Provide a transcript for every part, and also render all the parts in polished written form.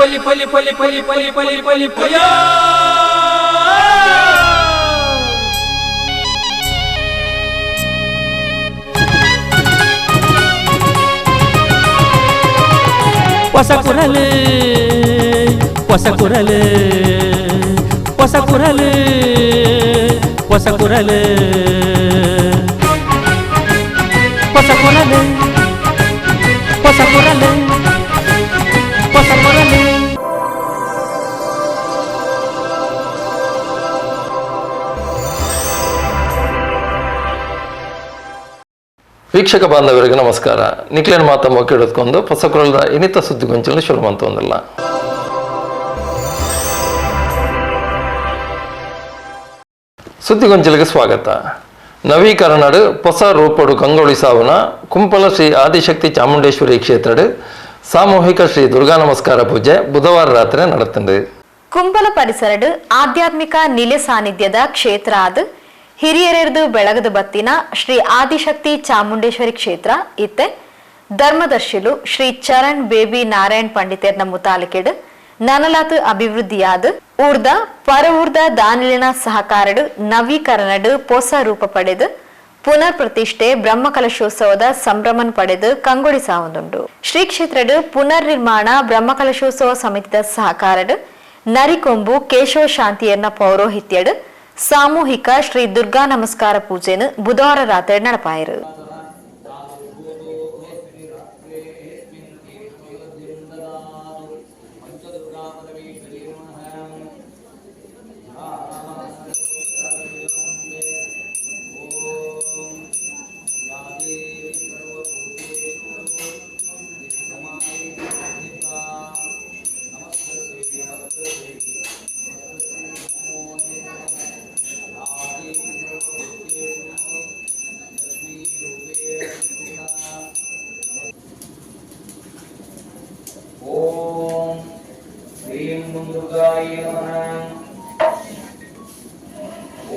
ಪಲಿ ಪಲಿ ಪಲಿ ಪಲಿ ಪಲಿ ಪಲಿ ಪಲಿ ಪಯ. ಹೊಸ ಕುರಲು, ಹೊಸ ಕುರಲು, ಹೊಸ ಕುರಲು, ಹೊಸ ಕುರಲು, ಹೊಸ ಕುರಲು, ಹೊಸ ಕುರಲು, ಹೊಸ ಕುರಲು. ವೀಕ್ಷಕ ಬಾಂಧವರಿಗೆ ನಮಸ್ಕಾರ. ನಿಕ್ಲೇನ್ ಮಾತ ಮೊಕ್ಕಿಡಿದ್ಕೊಂಡು ಹೊಸಕುರಲ್ದ ಇನಿತ ಸುದ್ದಿಗೊಂಚಲು ಶುರು ಮಂತೊಂದಿಲ್ಲ. ಸುದ್ದಿಗೊಂಚಲಿಗೆ ಸ್ವಾಗತ. ನವೀಕರಣಡು ಹೊಸ ರೂಪಡು ಕಂಗೊಳಿ ಸಾವುನ ಕುಂಪಲ ಶ್ರೀ ಆದಿಶಕ್ತಿ ಚಾಮುಂಡೇಶ್ವರಿ ಕ್ಷೇತ್ರಡು ಸಾಮೂಹಿಕ ಶ್ರೀ ದುರ್ಗಾ ನಮಸ್ಕಾರ ಪೂಜೆ ಬುಧವಾರ ರಾತ್ರಿ ನಡೆತಂಡು. ಕುಂಬಲ ಪರಿಸರಡು ಆಧ್ಯಾತ್ಮಿಕ ನಿಲೆ ಸಾನ್ನಿಧ್ಯದ ಕ್ಷೇತ್ರ ಆದ್ ಹಿರಿಯರೆರ್ದು ಬೆಳಗದ ಬತ್ತಿನ ಶ್ರೀ ಆದಿಶಕ್ತಿ ಚಾಮುಂಡೇಶ್ವರಿ ಕ್ಷೇತ್ರ ಇತ್ತೆ ಧರ್ಮದರ್ಶಿಲು ಶ್ರೀ ಚರಣ್ ಬೇಬಿ ನಾರಾಯಣ್ ಪಂಡಿತೆರ್ನ ಮುತಾಲಿಕೆಡ್ ನನಲಾತು ಅಭಿವೃದ್ಧಿಯಾದ ಊರ್ದ ಪರ ಊರ್ದ ದಾನಿಲಿನ ಸಹಕಾರಡು ನವೀಕರಣಡು ಪೊಸ ರೂಪ ಪಡೆದು ಪುನರ್ ಪ್ರತಿಷ್ಠೆ ಬ್ರಹ್ಮಕಲಶೋತ್ಸವದ ಸಂಭ್ರಮನ್ ಪಡೆದು ಕಂಗೊಳಿ ಸಾವೊಂದುಂಡು. ಶ್ರೀ ಕ್ಷೇತ್ರಡು ಪುನರ್ ನಿರ್ಮಾಣ ಬ್ರಹ್ಮಕಲಶೋತ್ಸವ ಸಮಿತಿದ ಸಹಕಾರಡು ನರಿಕೊಂಬು ಕೇಶವ ಶಾಂತಿಯನ್ನ ಪೌರೋಹಿತ್ಯಡು ಸಾಮೂಹಿಕ ಶ್ರೀ ದುರ್ಗಾ ನಮಸ್ಕಾರ ಪೂಜೆನು ಬುಧವಾರ ರಾತ್ರಿ ನಡಪಾಯರು. ಓಂ ಶ್ರೀಂ ದುರ್ಗಾಯ ನಮಃ.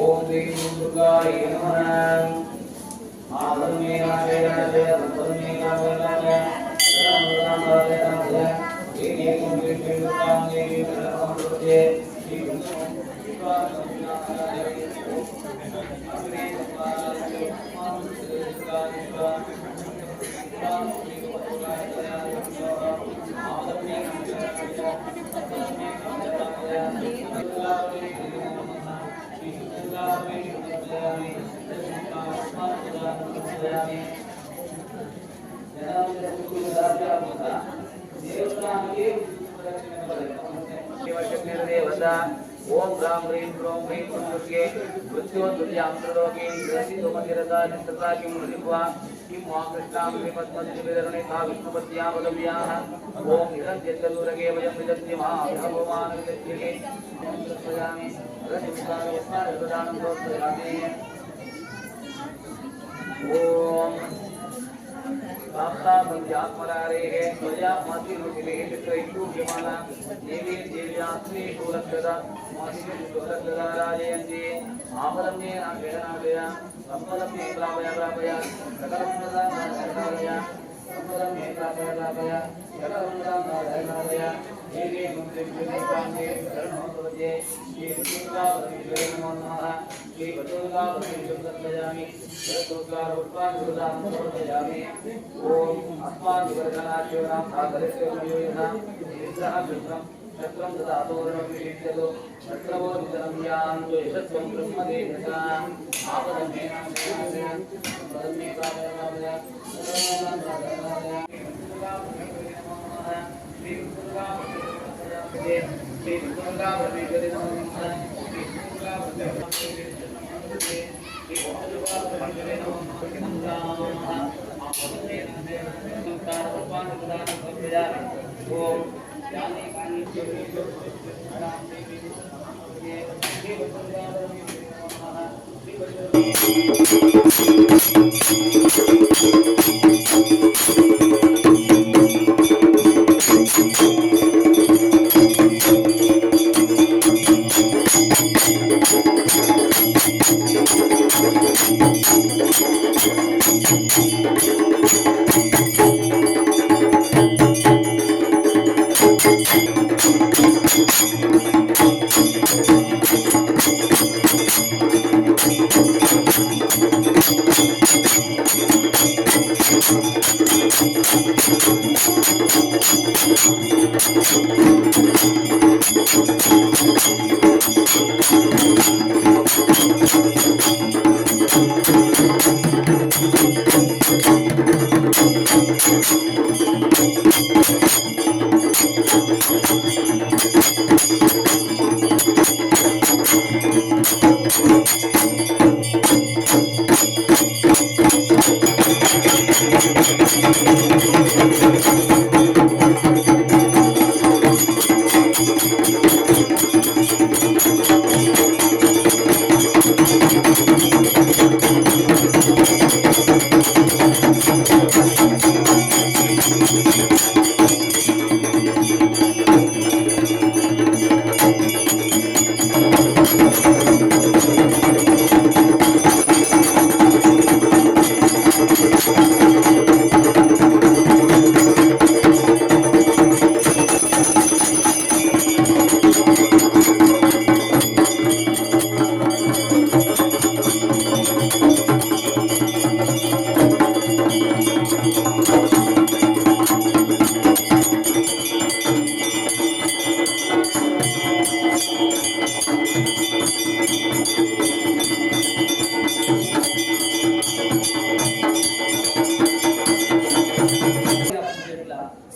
ಓಂ ಶ್ರೀಂ ದುರ್ಗಾಯ ನಮಃ. ಆಧರ್ಮೇ ನಾಶಯ ನಾಶಯ ಸಂಪನ್ನೇ ಕಾಮಯ ಕಾಮಯ ರಾಮ ರಾಮ ಏಕೇಕಂ ವಿಷ್ಣುತಾಂ ದೇವಿ ಪರಮಪದೇ ಶ್ರೀ ದೇವತಾ ಓಂ ರಾಂ ಹ್ರೀಂ ಕ್ರೋಂ ಹ್ರೀಂ ದುರ್ಗೆ ಮೃತ್ಯೋರ್ದುರ್ಯಾಂತ್ರಲೋಕೆ ಶ್ರೀ ನಿಸ್ತತಾ ಕಿಂ ಋತಿತ್ವಾ ಕಿಂ ವಾ ಕೃಷ್ಣಾಂ ಶ್ರೀಪದ್ಮದ್ವಿಧರಣೆ ಸಾ ವಿಷ್ಣುಪತ್ಯಾ ಪದವ್ಯಾಃ. ಓಂ ಹಿರಣ್ಯಚಲೂರಗೆ ವಯಂ ವಿದತ್ಯ ಮಹಾಭಗವಾನ್ ವಿದತ್ಯಗೆ ಸಮರ್ಪಯಾಮಿ. ಓಂ ಪ್ರಾಪ್ತಾಪಂಚಾತ್ಮರಾರೇಃ ತ್ವಯಾ ಮಾತೃರುಚಿಲೇಃ ಚಿತ್ರೈಷೂರ್ಯಮಾನ ದೇವೀ ದೇವ್ಯಾಸ್ತ್ರೀ ಶೂಲಕ್ಷದ ಮಾತೃಶೂಲಕ್ಷದಾರಾಜಯಂತಿ ಆಫಲಂ ನಾಶಯ ನಾಶಯ ಸಂಫಲಂ ಮೇ ಪ್ರಾಪಯ ಪ್ರಾಪಯ ಸಕಲಂ ಸದಾಯ ಸಂಫಲಂ ಮೇ ಪ್ರಾಪಯ ಪ್ರಾಪಯ ಸಕಲಂ ಸದಾಯ ನಾಶಯ ದೇವೀ ಮಂತ್ರಿಭ್ಯೇ ಶರಣೋ ಪ್ರಪದ್ಯೆ. ಶ್ರೀ ದುರ್ಗಾ ಪರಮೇಶ್ವರಿ ನಮೋ ನಮಃ. ಶ್ರೀ ದುರ್ಗಾ ಪರಮೇಶ್ವರಿ ಸಮರ್ಪಯಾಮಿ. ಸಮರ್ಪಯಾಮಿ. ಓಂ ಅಸ್ಮಾನ್ ವಿವರ್ಧನಾಶಿವನಾಂ ಸಾಗರಸ್ಯ ಯೋಯಃ ಇಂದ್ರಃ ಶುಕ್ರಂ ಶಕ್ರಂ ದದಾತೋರಣವಿಷಿಷ್ಯತು ಶತ್ರವೋ ನಿಧನಂ ಯಾಂತು ಯಶಸ್ವಂ ಬ್ರಹ್ಮದೇವತಾ. ಆಪದಂ ಮೇ ನಾಶಯ ಸಂಪದಂ ಮೇ ಪ್ರಾಪಯ ಪ್ರಾಪಯ ಶ್ರೀ ದುರ್ಗಾ ಶ್ರೀ ದುರ್ಗಾ ಪರಮೇಶ್ವರಿ ನಮೋ ನಮಃ. ಶ್ರೀ ದುರ್ಗಾ ಶ್ರೀ ದುರ್ಗಾ ಪರಮೇಶ್ವರಿ ನಮೋ ನಮಃ. ಓಂ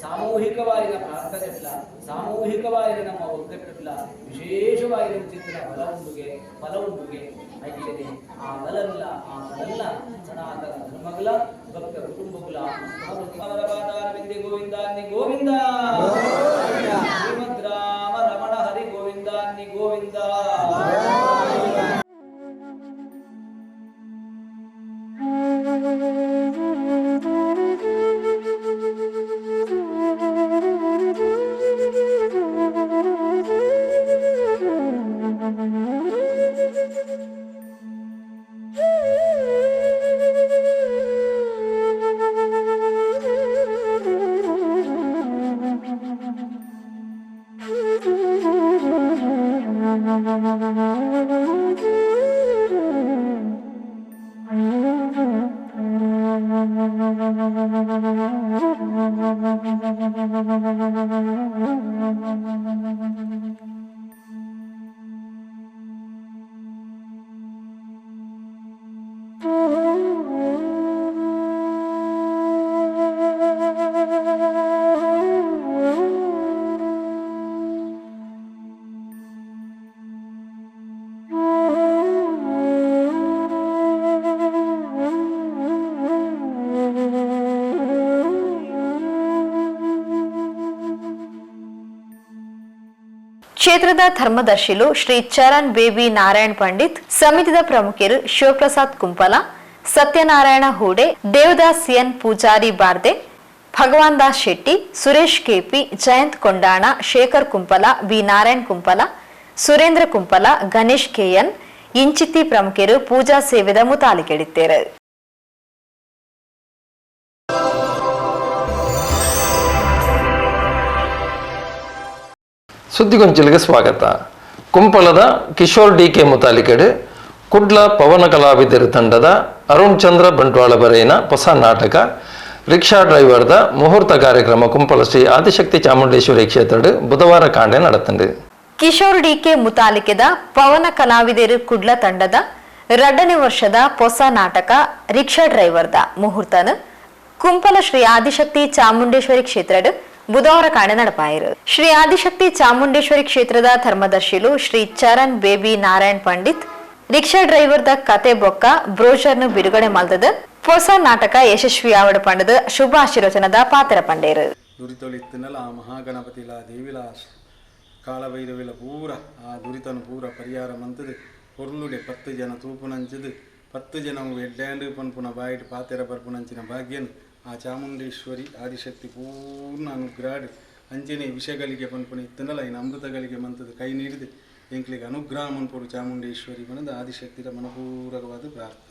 ಸಾಮೂಹಿಕವಾಯಿನ ಪ್ರಾರ್ಥನೆಟ್ಲ, ಸಾಮೂಹಿಕವಾಯಿನ ನಮ್ಮ ಒಗ್ಗಟ್ಟುಟ್ಲ ವಿಶೇಷವಾಯಿನ ಚಿತ್ರ ಫಲವುಂಡುಗೆ ಫಲವುಂಡುಗೆ ಐಕ್ಯತೆ. ಆ ಬಲಲ್ಲ ಆ ಬಲಲ್ಲ ಸನಾತನ ಧರ್ಮಗಳ ಭಕ್ತ ಕುಟುಂಬಗಳ ಗೋವಿಂದ ಗೋವಿಂದ ಶ್ರೀಮದ್ ರಾಮ ರಮಣ ಹರಿ ಗೋವಿಂದ ಗೋವಿಂದ. ಕ್ಷೇತ್ರದ ಧರ್ಮದರ್ಶಿಲು ಶ್ರೀ ಚರಣ್ ಬೇಬಿ ನಾರಾಯಣ್ ಪಂಡಿತ್, ಸಮಿತಿದ ಪ್ರಮುಖರು ಶಿವಪ್ರಸಾದ್ ಕುಂಪಲ, ಸತ್ಯನಾರಾಯಣ ಹೂಡೆ, ದೇವದಾಸ್ ಎನ್ ಪೂಜಾರಿ ಬಾರ್ದೆ, ಭಗವಾನ್ Das Shetty, Suresh KP, Jayant Kondana, Shekhar Kumpala, B Narayan Kumpala, Surendra Kumpala, Ganesh KN ಇಂಚಿತ್ತಿ ಪ್ರಮುಖರು ಪೂಜಾ ಸೇವೆದ ಮುತಾಲಿಕೆಡಿತ್ತೇರು. ಸುದ್ದಿಗೊಂಚಿಲಿಗೆ ಸ್ವಾಗತ. ಕುಂಪಲದ ಕಿಶೋರ್ ಡಿ ಕೆ ಮುತಾಲಿಕೆಡು ಕುಡ್ಲ ಪವನ ಕಲಾವಿದರು ತಂಡದ ಅರುಣ್ ಚಂದ್ರ ಬಂಟ್ವಾಳ ಬರೆಯಿನ ಹೊಸ ನಾಟಕ ರಿಕ್ಷಾ ಡ್ರೈವರ್ದ ಮುಹೂರ್ತ ಕಾರ್ಯಕ್ರಮ ಕುಂಪಲ ಶ್ರೀ ಆದಿಶಕ್ತಿ ಚಾಮುಂಡೇಶ್ವರಿ ಕ್ಷೇತ್ರಡ್ ಬುಧವಾರ ಕಾಂಡೆ ನಡತಂಡು. ಕಿಶೋರ್ ಡಿಕೆ ಮುತಾಲಿಕೆದ ಪವನ ಕಲಾವಿದರು ಕುಡ್ಲ ತಂಡದ 2ನೇ ವರ್ಷದ ಹೊಸ ನಾಟಕ ರಿಕ್ಷಾ ಡ್ರೈವರ್ದ ಮುಹೂರ್ತನ ಕುಂಪಲ ಶ್ರೀ ಆದಿಶಕ್ತಿ ಚಾಮುಂಡೇಶ್ವರಿ ಕ್ಷೇತ್ರಡ್ ಬುಧವಾರ ಕಾಣೆ ನಡಪಾಯಿರು. ಶ್ರೀ ಆದಿಶಕ್ತಿ ಚಾಮುಂಡೇಶ್ವರಿ ಕ್ಷೇತ್ರದ ಧರ್ಮದರ್ಶಿಲು ಶ್ರೀ ಚರಣ್ ಬೇಬಿ ನಾರಾಯಣ್ ಪಂಡಿತ್ ರಿಕ್ಷಾ ಡ್ರೈವರ್ದ ಕತೆ ಬೊಕ್ಕ ಬ್ರೋಷರ್ನು ಬಿಡುಗಡೆ ಮಲ್ದದ ಹೊಸ ನಾಟಕ ಯಶಸ್ವಿ ಆವಡ ಪಂಡದ ಶುಭ ಆಶೀರ್ವಚನದ ಪಾತ್ರ ಪಂಡೇರು. ದುರಿತೊಳಿತ್ತಿನಲ ಆ ಮಹಾಗಣಪತಿಲ ದೇವಿಲ ಕಾಲಭೈರವಿಲ ಪೂರ ಆ ದುರಿತನು ಪೂರ ಪರಿಹಾರ ಮಂತದು ಪೊರ್ಲುಡೆ 10 ಜನ ತೂಪುನಂಚದು 10 ಜನ ಎಡ್ಡ್ಯಾಂಡ್ ಪನ್ಪುನ ಬಾಯಿಟ್ ಪಾತೆರ ಬರ್ಪುನಂಚಿನ ಭಾಗ್ಯನು ಆ ಚಾಮುಂಡೇಶ್ವರಿ ಆದಿಶಕ್ತಿ ಪೂರ್ಣ ಅನುಗ್ರಹ ಅಂಚನೆ ವಿಷಗಳಿಗೆ ಪನ್ಪುನ ಇತ್ತನಲ ಇನ್ನು ಅಮೃತಗಳಿಗೆ ಮಂತದ ಕೈ ನೀಡಿದೆ ಎಂಕ್ಲಿಗೆ ಅನುಗ್ರಹ ಮನ್ಪುರು ಚಾಮುಂಡೇಶ್ವರಿ ಬನದ ಆದಿಶಕ್ತಿಯ ಮನಪೂರಕವಾದ ಪ್ರಾರ್ಥನೆ.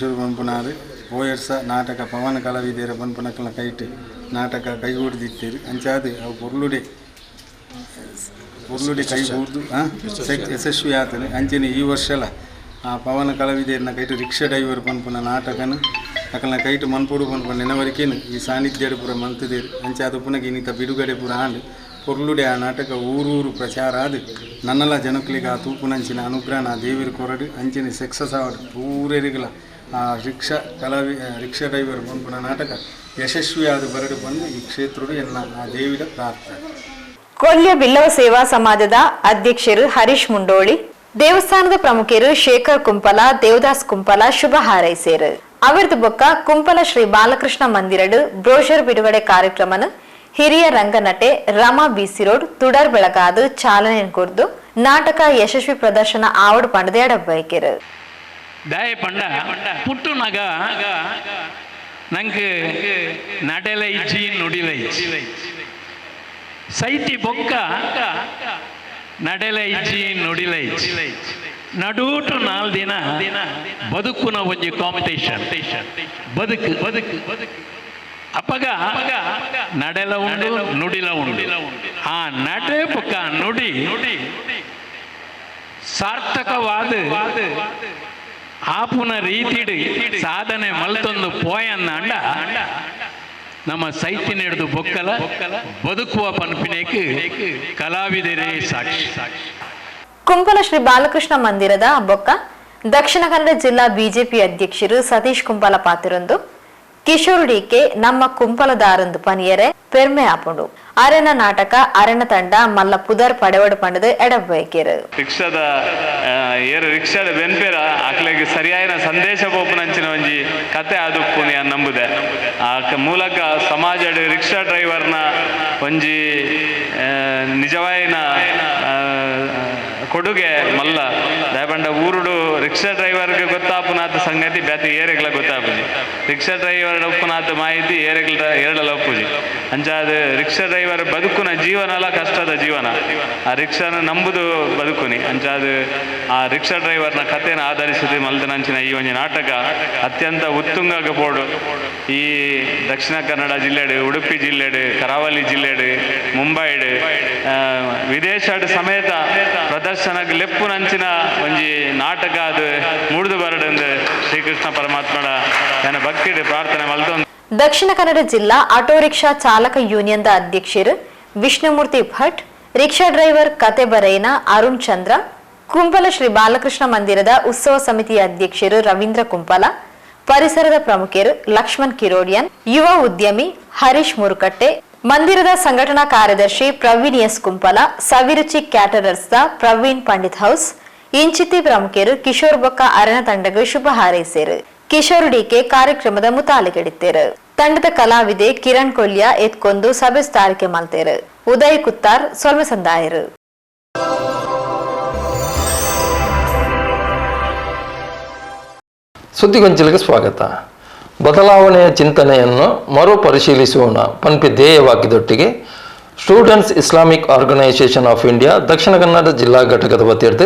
Kishore ಪನ್ಪುನಾರು ಪೋಯರ್ಸ ನಾಟಕ ಪವನ ಕಲಾವಿದರ ಪನ್ಪುನಕಲ್ನ ಕೈಟ್ ನಾಟಕ ಕೈಗೂಡ್ದಿತ್ತೇರು ಅಂಚಾದ್ ಅವು ಪೊರ್ಲುಡೆ ಪೊರ್ಲುಡೆ ಕೈಗೂಡ್ದು ಯಶಸ್ವಿ ಆತನೆ. ಅಂಚನೆ ಈ ವರ್ಷಲ ಆ ಪವನ ಕಲಾವಿದರನ್ನ ಕೈಟ್ ರಿಕ್ಷಾ ಡ್ರೈವರ್ ಪನ್ಪುನ ನಾಟಕನ ಅಕಲ್ನ ಕೈಟ್ ಮನ್ಪೊಡು ಪನ್ಪುನ ನೆನವರಿಕೇನು ಈ ಸಾನ್ನಿಧ್ಯಡ್ ಪೂರ ಮಂತುದೇರು. ಅಂಚಾದ್ ಉಪ್ಪುನಗ ಇನ್ನಿತ ಬಿಡುಗಡೆ ಪೂರ ಆಂಡ್ ಪೊರ್ಲುಡೆ ಆ ನಾಟಕ ಊರೂರು ಪ್ರಚಾರ ಆದ್ ನನ್ನಲ ಜನಕ್ಲೆಗ್ ಆ ತೂಪುನಂಚಿನ ಅನುಗ್ರಹ ದೇವಿರ ಕೊರಡು ಅಂಚಿನ ಸಕ್ಸಸ್ ಆವಡ್ ಪೂರೆರಿಗಲ ಆ ರಿಕ್ಷಾ ರಿಕ್ಷಾ ಡ್ರೈವರ್ ಪನ್ಪುನ ನಾಟಕ ಯಶಸ್ವಿಯಾದ ಬರಡು ಬಂದು ಈ ಕ್ಷೇತ್ರಡು ಎನ್ನ ಆ ದೇವಿರ ಪ್ರಾರ್ಥನೆ. ಕೊಲ್ಯ ಬಿಲ್ಲವ ಸೇವಾ ಸಮಾಜದ ಅಧ್ಯಕ್ಷರು ಹರೀಶ್ ಮುಂಡೋಳಿ, ದೇವಸ್ಥಾನದ ಪ್ರಮುಖರು ಶೇಖರ್ ಕುಂಪಲ, ದೇವದಾಸ್ ಕುಂಪಲ ಶುಭ ಹಾರೈಸೇರು. ಅವರದು ಬೊಕ್ಕ ಕುಂಪಲ ಶ್ರೀ ಬಾಲಕೃಷ್ಣ ಮಂದಿರಡು ಬ್ರೋಷರ್ ಬಿಡುಗಡೆ ಕಾರ್ಯಕ್ರಮನ ಹಿರಿಯ ರಂಗನಟೆ ರಮಾ ಬಿಸಿರೋಡ್ ತುಡರ್ ಬೆಳಗಾದು ಚಾಲನೆ ಕೊರ್ದು ನಾಟಕ ಯಶಸ್ವಿ ಪ್ರದರ್ಶನ ಆವಡ್ ಪಂಡದೆ ಎಡಬಯಕೆರು. ದಾಯ ಪಂಡ ಪುಟ್ಟುನಗ ನಂಗೆ ನಡೆಲ ಇಜ್ಜಿ ನುಡಿಲ ಇಜ್ಜಿ ಸೈತಿ ಬೊಕ್ಕ ನಡೆಲ ಇಜ್ಜಿ ನುಡಿಲ ಇಜ್ಜಿ ನಡೂಟು ನಾಲ್ ದಿನ ಬದುಕುನ ಒಂಜಿ ಕಾಂಪಿಟೇಷನ್ ಬದುಕು ಬದುಕು ಅಪ್ಪಗ ನಡೆಲ ಉಂಡು ನುಡಿಲ ಉಂಡು. ಆ ನಡೆ ಬೊಕ್ಕ ನುಡಿ ಸಾರ್ಥಕವಾದ ಆಪುನ ರೀತಿಡು ಸಾಧನೆ ಮಲ್ತೊಂದು ಪೋಯನ್ನ ನಮ್ಮ ಸೈತಿನ ಹಿಡಿದು ಬೊಕ್ಕಲ ಬದುಕುವ ಪನ್ಪಿನೇಕ್ ಕಲಾವಿದರೇ ಸಾಕ್ಷಿ. ಕುಂಪಲ ಶ್ರೀ ಬಾಲಕೃಷ್ಣ ಮಂದಿರದ ಬೊಕ್ಕ ದಕ್ಷಿಣ ಕನ್ನಡ ಜಿಲ್ಲಾ ಬಿಜೆಪಿ ಅಧ್ಯಕ್ಷರು ಸತೀಶ್ ಕುಂಪಲ ಪಾತಿರೊಂದು ಕಿಶೋರ್ ಡಿಕೆ ನಮ್ಮ ಕುಂಪಲದಾರಂದು ಪನಿಯರೆ ಪೆರ್ಮೆ ಆಪುಂಡು. ಅರೆನ ನಾಟಕ ಅರೆನ ತಂಡ ಮಲ್ಲ ಪುದರ್ ಪಡೆವಡು ಪಂಡದು ಎಡಬಯಕೆರು. ರಿಕ್ಷಾದ ಏರು ರಿಕ್ಷಾದ ಬೆನ್ಪೇರ ಆಕ್ಲೆಗ್ ಸರಿಯಾಯಿನ ಸಂದೇಶ ಪೋಪುನಂಚಿನ ಒಂಜಿ ಕತೆ ಆದುಪ್ಪುನಿ ನಂಬುದೆ. ಆ ಮೂಲಕ ಸಮಾಜಡ್ ರಿಕ್ಷಾ ಡ್ರೈವರ್ನ ಒಂಜಿ ನಿಜವಾಯಿನ ಕೊಡುಗೆ ಮಲ್ಲ ದಯಪಂಡ ಊರುಡು ರಿಕ್ಷಾ ಡ್ರೈವರ್ಗೆ ಗೊತ್ತಾಪುನಾಥ ಸಂಗತಿ ಬ್ಯಾತಿ ಏರೆಗ್ಲ ಗೊತ್ತಾಪುಜಿ. ರಿಕ್ಷಾ ಡ್ರೈವರ್ ಒಪ್ಪುನಾಥ ಮಾಹಿತಿ ಏರೆಗ್ಲ ಏರಡಲ ಒಪ್ಪುಜಿ. ಅಂಚಾದ ರಿಕ್ಷಾ ಡ್ರೈವರ್ ಬದುಕುನ ಜೀವನಲ ಕಷ್ಟದ ಜೀವನ, ಆ ರಿಕ್ಷಾನ ನಂಬುದು ಬದುಕುನಿ. ಅಂಚಾದ ಆ ರಿಕ್ಷಾ ಡ್ರೈವರ್ನ ಕಥೆನ ಆಧರಿಸಿದ ಮಲ್ದನಂಚಿನ ಈ ಒಂಜಿ ನಾಟಕ ಅತ್ಯಂತ ಉತ್ತುಂಗಕ್ಕೆ ಪೋಡು. ಈ ದಕ್ಷಿಣ ಕನ್ನಡ ಜಿಲ್ಲೆಡು, ಉಡುಪಿ ಜಿಲ್ಲೆಡು, ಕರಾವಳಿ ಜಿಲ್ಲೆಡು, ಮುಂಬೈಡು, ವಿದೇಶಡ್ ಸಮೇತ ಪ್ರದರ್ಶನಕ್ಕೆ ಲೆಪ್ಪುನಂಚಿನ ಒಂಜಿ ನಾಟಕ ಅದು ಮೂಡ್ದು ಬರಡೆಂದು ಶ್ರೀಕೃಷ್ಣ ಪರಮಾತ್ಮನ ತನ್ನ ಭಕ್ತಿಡು ಪ್ರಾರ್ಥನೆ ಮಲ್ತೊಂದು. ದಕ್ಷಿಣ ಕನ್ನಡ ಜಿಲ್ಲಾ ಆಟೋ ರಿಕ್ಷಾ ಚಾಲಕ ಯೂನಿಯನ್ದ ಅಧ್ಯಕ್ಷರು ವಿಷ್ಣುಮೂರ್ತಿ ಭಟ್, ರಿಕ್ಷಾ ಡ್ರೈವರ್ ಕತೆ ಬರೈನ ಅರುಣ್ ಚಂದ್ರ, ಕುಂಪಲ ಶ್ರೀ ಬಾಲಕೃಷ್ಣ ಮಂದಿರದ ಉತ್ಸವ ಸಮಿತಿಯ ಅಧ್ಯಕ್ಷರು ರವೀಂದ್ರ ಕುಂಪಲ, ಪರಿಸರದ ಪ್ರಮುಖರು ಲಕ್ಷ್ಮಣ್ ಕಿರೋಡಿಯನ್, ಯುವ ಉದ್ಯಮಿ ಹರೀಶ್ ಮುರುಕಟ್ಟೆ, ಮಂದಿರದ ಸಂಘಟನಾ ಕಾರ್ಯದರ್ಶಿ Praveen S Kumpala, Saviruchi caterers the Praveen Pandit house ಇಂಚಿತಿ ಪ್ರಮುಖರು ಕಿಶೋರ್ ಬೊಕ್ಕ ಅರಣ ತಂಡಗ್ ಶುಭ ಹಾರೈಸಿರು. ಕಿಶೋರ್ ಡಿಕೆ ಕಾರ್ಯಕ್ರಮದ ಮುತಾಲಿಕೆಡಿತ್ತೇರು. ತಂಡದ ಕಲಾವಿದೆ ಕಿರಣ್ ಕೊಲ್ಯ ಎತ್ಕೊಂಡು ಸಭೆ ಸ್ಥಾರಿಕೆ ಮಲ್ತೇರು. ಉದಯ್ ಕುತ್ತಾರ್ ಸೊಲ್ಮೆ ಸಂದಾಯರು. ಸುದ್ದಿಗೊಂಚಲಿಗೆ ಸ್ವಾಗತ. ಬದಲಾವಣೆಯ ಚಿಂತನೆಯನ್ನು ಮರುಪರಿಶೀಲಿಸೋಣ ಪನ್ಪಿ ಧ್ಯೇಯವಾಕ್ಯದೊಟ್ಟಿಗೆ students Islamic organisation of India Dakshina Kannada ಜಿಲ್ಲಾ ಘಟಕದ ವತಿಯಿಂದ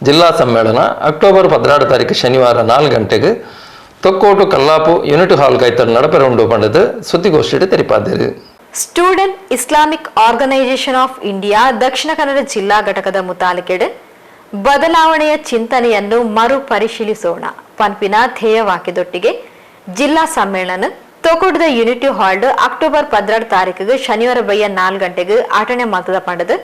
ಜಿಲ್ಲಾ ಸಮ್ಮೇಳನ ಅಕ್ಟೋಬರ್ 14 ತಾರೀಕು ಶನಿವಾರ 4 ಗಂಟೆಗೆ ತೊಕ್ಕೋಟು ಕಲ್ಲಾಪು ಯೂನಿಟ್ ಹಾಲ್ ಕೈತರ್ ನಡಪೆರುಂಡು ಪಂಡದು ಸುದ್ದಿಗೋಷ್ಠಿಗೆ ತೆರಿಪಾದರು. Student Islamic organisation of India Dakshina Kannada ಜಿಲ್ಲಾ ಘಟಕದ ಮುತಾಲಿಕೆಡ್ ಬದಲಾವಣೆಯ ಚಿಂತನೆಯನ್ನು ಮರುಪರಿಶೀಲಿಸೋಣ ಪನ್ಪಿನ ಧ್ಯೇಯವಾಕ್ಯದೊಟ್ಟಿಗೆ ಜಿಲ್ಲಾ ಸಮ್ಮೇಳನ ತೊಕೂಟದ unity hall October 12 ತಾರೀಕಿಗೆ ಶನಿವಾರ ಬಯ್ಯ 4 ಗಂಟೆಗೆ ಆಟಣೆ ಮಾತದ ಪಂಡದು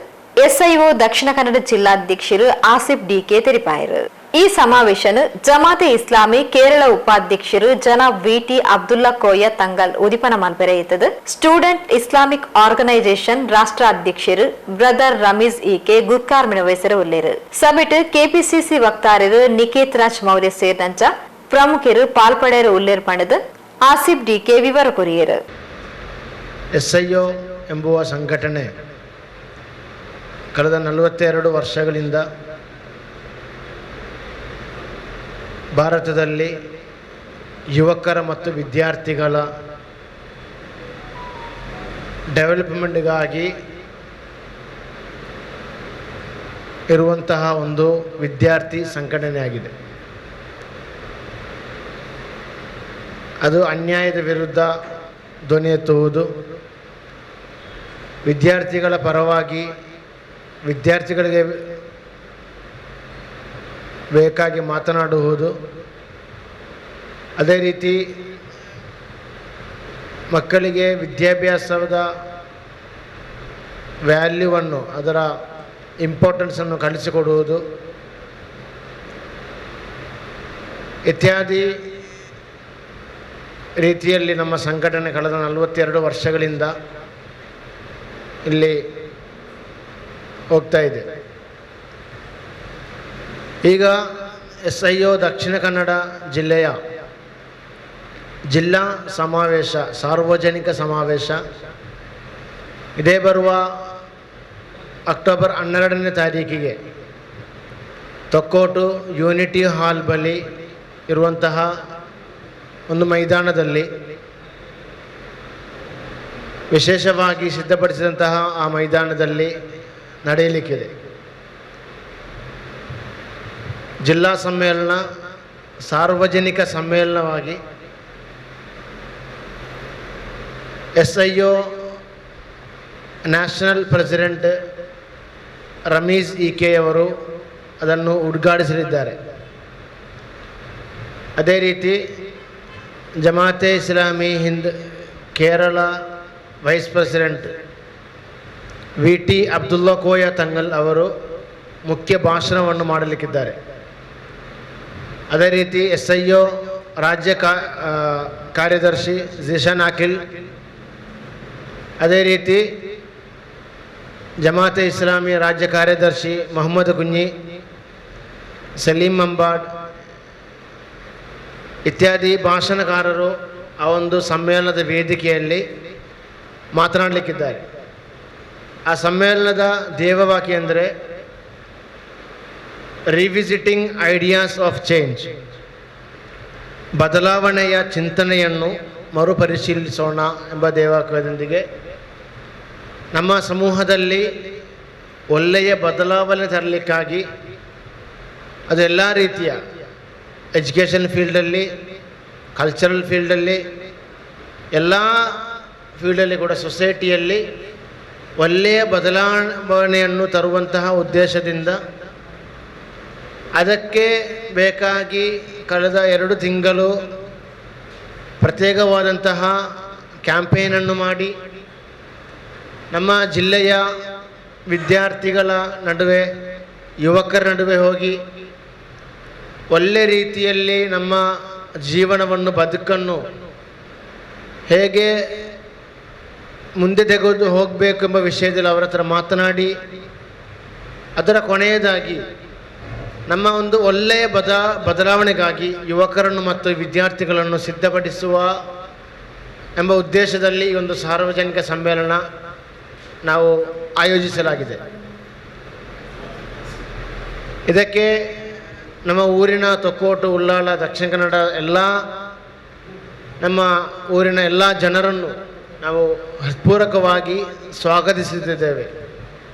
ಎಸ್ಐಒ ದಕ್ಷಿಣ ಕನ್ನಡ ಜಿಲ್ಲಾಧ್ಯಕ್ಷರು ಆಸಿಫ್ ಡಿಕೆ ತೆರಿಪಾಯರು. ಈ ಸಮಾವೇಶನ ಜಮಾತೆ ಇಸ್ಲಾಮಿ ಕೇರಳ ಉಪಾಧ್ಯಕ್ಷರು ಜನಾಬ್ ವಿಟಿ ಅಬ್ದುಲ್ಲಾ ಕೋಯ ತಂಗಲ್ ಉದಿಪನ ಮಲ್ಪೆರೆ ಇತ್ತದು. Student Islamic organisation ರಾಷ್ಟ್ರ ಅಧ್ಯಕ್ಷರು ಬ್ರದರ್ ರಮೀಜ್ ಇಕೆ ಗುರ್ಕಾರ್ಮಿಣ ವಯಸ್ಸರು ಉಲ್ಲೇರು. ಸಭೆಟ್ ಕೆಪಿಸಿಸಿ ವಕ್ತಾರರು ನಿಕೇತ್ ರಾಜ್ ಮೌರ್ಯ ಸೇರಿದಂಚ ಪ್ರಮುಖರು ಪಾಲ್ಪಡೆಯರು ಉಲ್ಲೇರು ಪಂಡದು ಆಸಿಫ್ ಡಿಕೆ ವಿವರ ಕೊರಿಯರು. ಎಸ್ಐಒ ಎಂಬುವ ಸಂಘಟನೆ ಕಳೆದ 42 ವರ್ಷಗಳಿಂದ ಭಾರತದಲ್ಲಿ ಯುವಕರ ಮತ್ತು ವಿದ್ಯಾರ್ಥಿಗಳ ಡೆವಲಪ್ಮೆಂಟ್ಗಾಗಿ ಇರುವಂತಹ ಒಂದು ವಿದ್ಯಾರ್ಥಿ ಸಂಘಟನೆಯಾಗಿದೆ. ಅದು ಅನ್ಯಾಯದ ವಿರುದ್ಧ ಧ್ವನಿ ಎತ್ತುವುದು, ವಿದ್ಯಾರ್ಥಿಗಳ ಪರವಾಗಿ ವಿದ್ಯಾರ್ಥಿಗಳಿಗೆ ಬೇಕಾಗಿ ಮಾತನಾಡುವುದು, ಅದೇ ರೀತಿ ಮಕ್ಕಳಿಗೆ ವಿದ್ಯಾಭ್ಯಾಸದ ವ್ಯಾಲ್ಯೂವನ್ನು, ಅದರ ಇಂಪಾರ್ಟೆನ್ಸನ್ನು ಕಲಿಸಿಕೊಡುವುದು ಇತ್ಯಾದಿ ರೀತಿಯಲ್ಲಿ ನಮ್ಮ ಸಂಘಟನೆ ಕಳೆದ 42 ವರ್ಷಗಳಿಂದ ಇಲ್ಲಿ ಹೋಗ್ತಾ ಇದೆ. ಈಗ SIO Dakshina Kannada ಜಿಲ್ಲೆಯ ಜಿಲ್ಲಾ ಸಮಾವೇಶ, ಸಾರ್ವಜನಿಕ ಸಮಾವೇಶ ಇದೇ ಬರುವ ಅಕ್ಟೋಬರ್ 12ನೇ ತಾರೀಕಿಗೆ ತೊಕ್ಕೋಟು ಯೂನಿಟಿ ಹಾಲ್ ಬಳಿ ಇರುವಂತಹ ಒಂದು ಮೈದಾನದಲ್ಲಿ ವಿಶೇಷವಾಗಿ ಸಿದ್ಧಪಡಿಸಿದಂತಹ ಆ ಮೈದಾನದಲ್ಲಿ ನಡೆಯಲಿಕ್ಕಿದೆ. ಜಿಲ್ಲಾ ಸಮ್ಮೇಳನ ಸಾರ್ವಜನಿಕ ಸಮ್ಮೇಳನವಾಗಿ SIO national president Rameez E K ಅವರು ಅದನ್ನು ಉದ್ಘಾಟಿಸಲಿದ್ದಾರೆ. ಅದೇ ರೀತಿ Jamaat-e Islami Hind Kerala vice president V T Abdulla Koya Thangal ಅವರು ಮುಖ್ಯ ಭಾಷಣವನ್ನು ಮಾಡಲಿಕ್ಕಿದ್ದಾರೆ. ಅದೇ ರೀತಿ SIO ರಾಜ್ಯ ಕಾರ್ಯದರ್ಶಿ ಜಿಶಾನ್ ಅಖಿಲ್, ಅದೇ ರೀತಿ ಜಮಾತೆ ಇಸ್ಲಾಮಿ ರಾಜ್ಯ ಕಾರ್ಯದರ್ಶಿ ಮೊಹಮ್ಮದ್ ಕುഞ്ഞಿ, ಸಲೀಂ ಅಂಬಾಡ್ ಇತ್ಯಾದಿ ಭಾಷಣಕಾರರು ಆ ಒಂದು ಸಮ್ಮೇಳನದ ವೇದಿಕೆಯಲ್ಲಿ ಮಾತನಾಡಲಿಕ್ಕಿದ್ದಾರೆ. ಆ ಸಮ್ಮೇಳನದ ಧ್ಯೇಯವಾಕ್ಯ ಅಂದರೆ ರಿವಿಸಿಟಿಂಗ್ ಐಡಿಯಾಸ್ ಆಫ್ ಚೇಂಜ್, ಬದಲಾವಣೆಯ ಚಿಂತನೆಯನ್ನು ಮರುಪರಿಶೀಲಿಸೋಣ ಎಂಬ ಧ್ಯೇಯವಾಕ್ಯದೊಂದಿಗೆ ನಮ್ಮ ಸಮೂಹದಲ್ಲಿ ಒಳ್ಳೆಯ ಬದಲಾವಣೆ ತರಲಿಕ್ಕಾಗಿ ಅದೆಲ್ಲ ರೀತಿಯ ಎಜುಕೇಷನ್ ಫೀಲ್ಡಲ್ಲಿ, ಕಲ್ಚರಲ್ ಫೀಲ್ಡಲ್ಲಿ, ಎಲ್ಲ ಫೀಲ್ಡಲ್ಲಿ ಕೂಡ ಸೊಸೈಟಿಯಲ್ಲಿ ಒಳ್ಳೆಯ ಬದಲಾವಣೆಯನ್ನು ತರುವಂತಹ ಉದ್ದೇಶದಿಂದ ಅದಕ್ಕೆ ಬೇಕಾಗಿ ಕಳೆದ 2 ತಿಂಗಳು ಪ್ರತ್ಯೇಕವಾದಂತಹ ಕ್ಯಾಂಪೇನನ್ನು ಮಾಡಿ ನಮ್ಮ ಜಿಲ್ಲೆಯ ವಿದ್ಯಾರ್ಥಿಗಳ ನಡುವೆ, ಯುವಕರ ನಡುವೆ ಹೋಗಿ ಒಳ್ಳೆ ರೀತಿಯಲ್ಲಿ ನಮ್ಮ ಜೀವನವನ್ನು, ಬದುಕನ್ನು ಹೇಗೆ ಮುಂದೆ ತೆಗೆದು ಹೋಗಬೇಕೆಂಬ ವಿಷಯದಲ್ಲಿ ಅವರ ಹತ್ರ ಮಾತನಾಡಿ, ಅದರ ಕೊನೆಯದಾಗಿ ನಮ್ಮ ಒಂದು ಒಳ್ಳೆಯ ಬದಲಾವಣೆಗಾಗಿ ಯುವಕರನ್ನು ಮತ್ತು ವಿದ್ಯಾರ್ಥಿಗಳನ್ನು ಸಿದ್ಧಪಡಿಸುವ ಎಂಬ ಉದ್ದೇಶದಲ್ಲಿ ಈ ಒಂದು ಸಾರ್ವಜನಿಕ ಸಮ್ಮೇಳನ ನಾವು ಆಯೋಜಿಸಲಾಗಿದೆ. ಇದಕ್ಕೆ ನಮ್ಮ ಊರಿನ ತೊಕ್ಕೋಟು, ಉಳ್ಳಾಲ, ದಕ್ಷಿಣ ಕನ್ನಡ ಎಲ್ಲ ನಮ್ಮ ಊರಿನ ಎಲ್ಲ ಜನರನ್ನು ನಾವು ಹೃತ್ಪೂರ್ವಕವಾಗಿ ಸ್ವಾಗತಿಸುತ್ತಿದ್ದೇವೆ.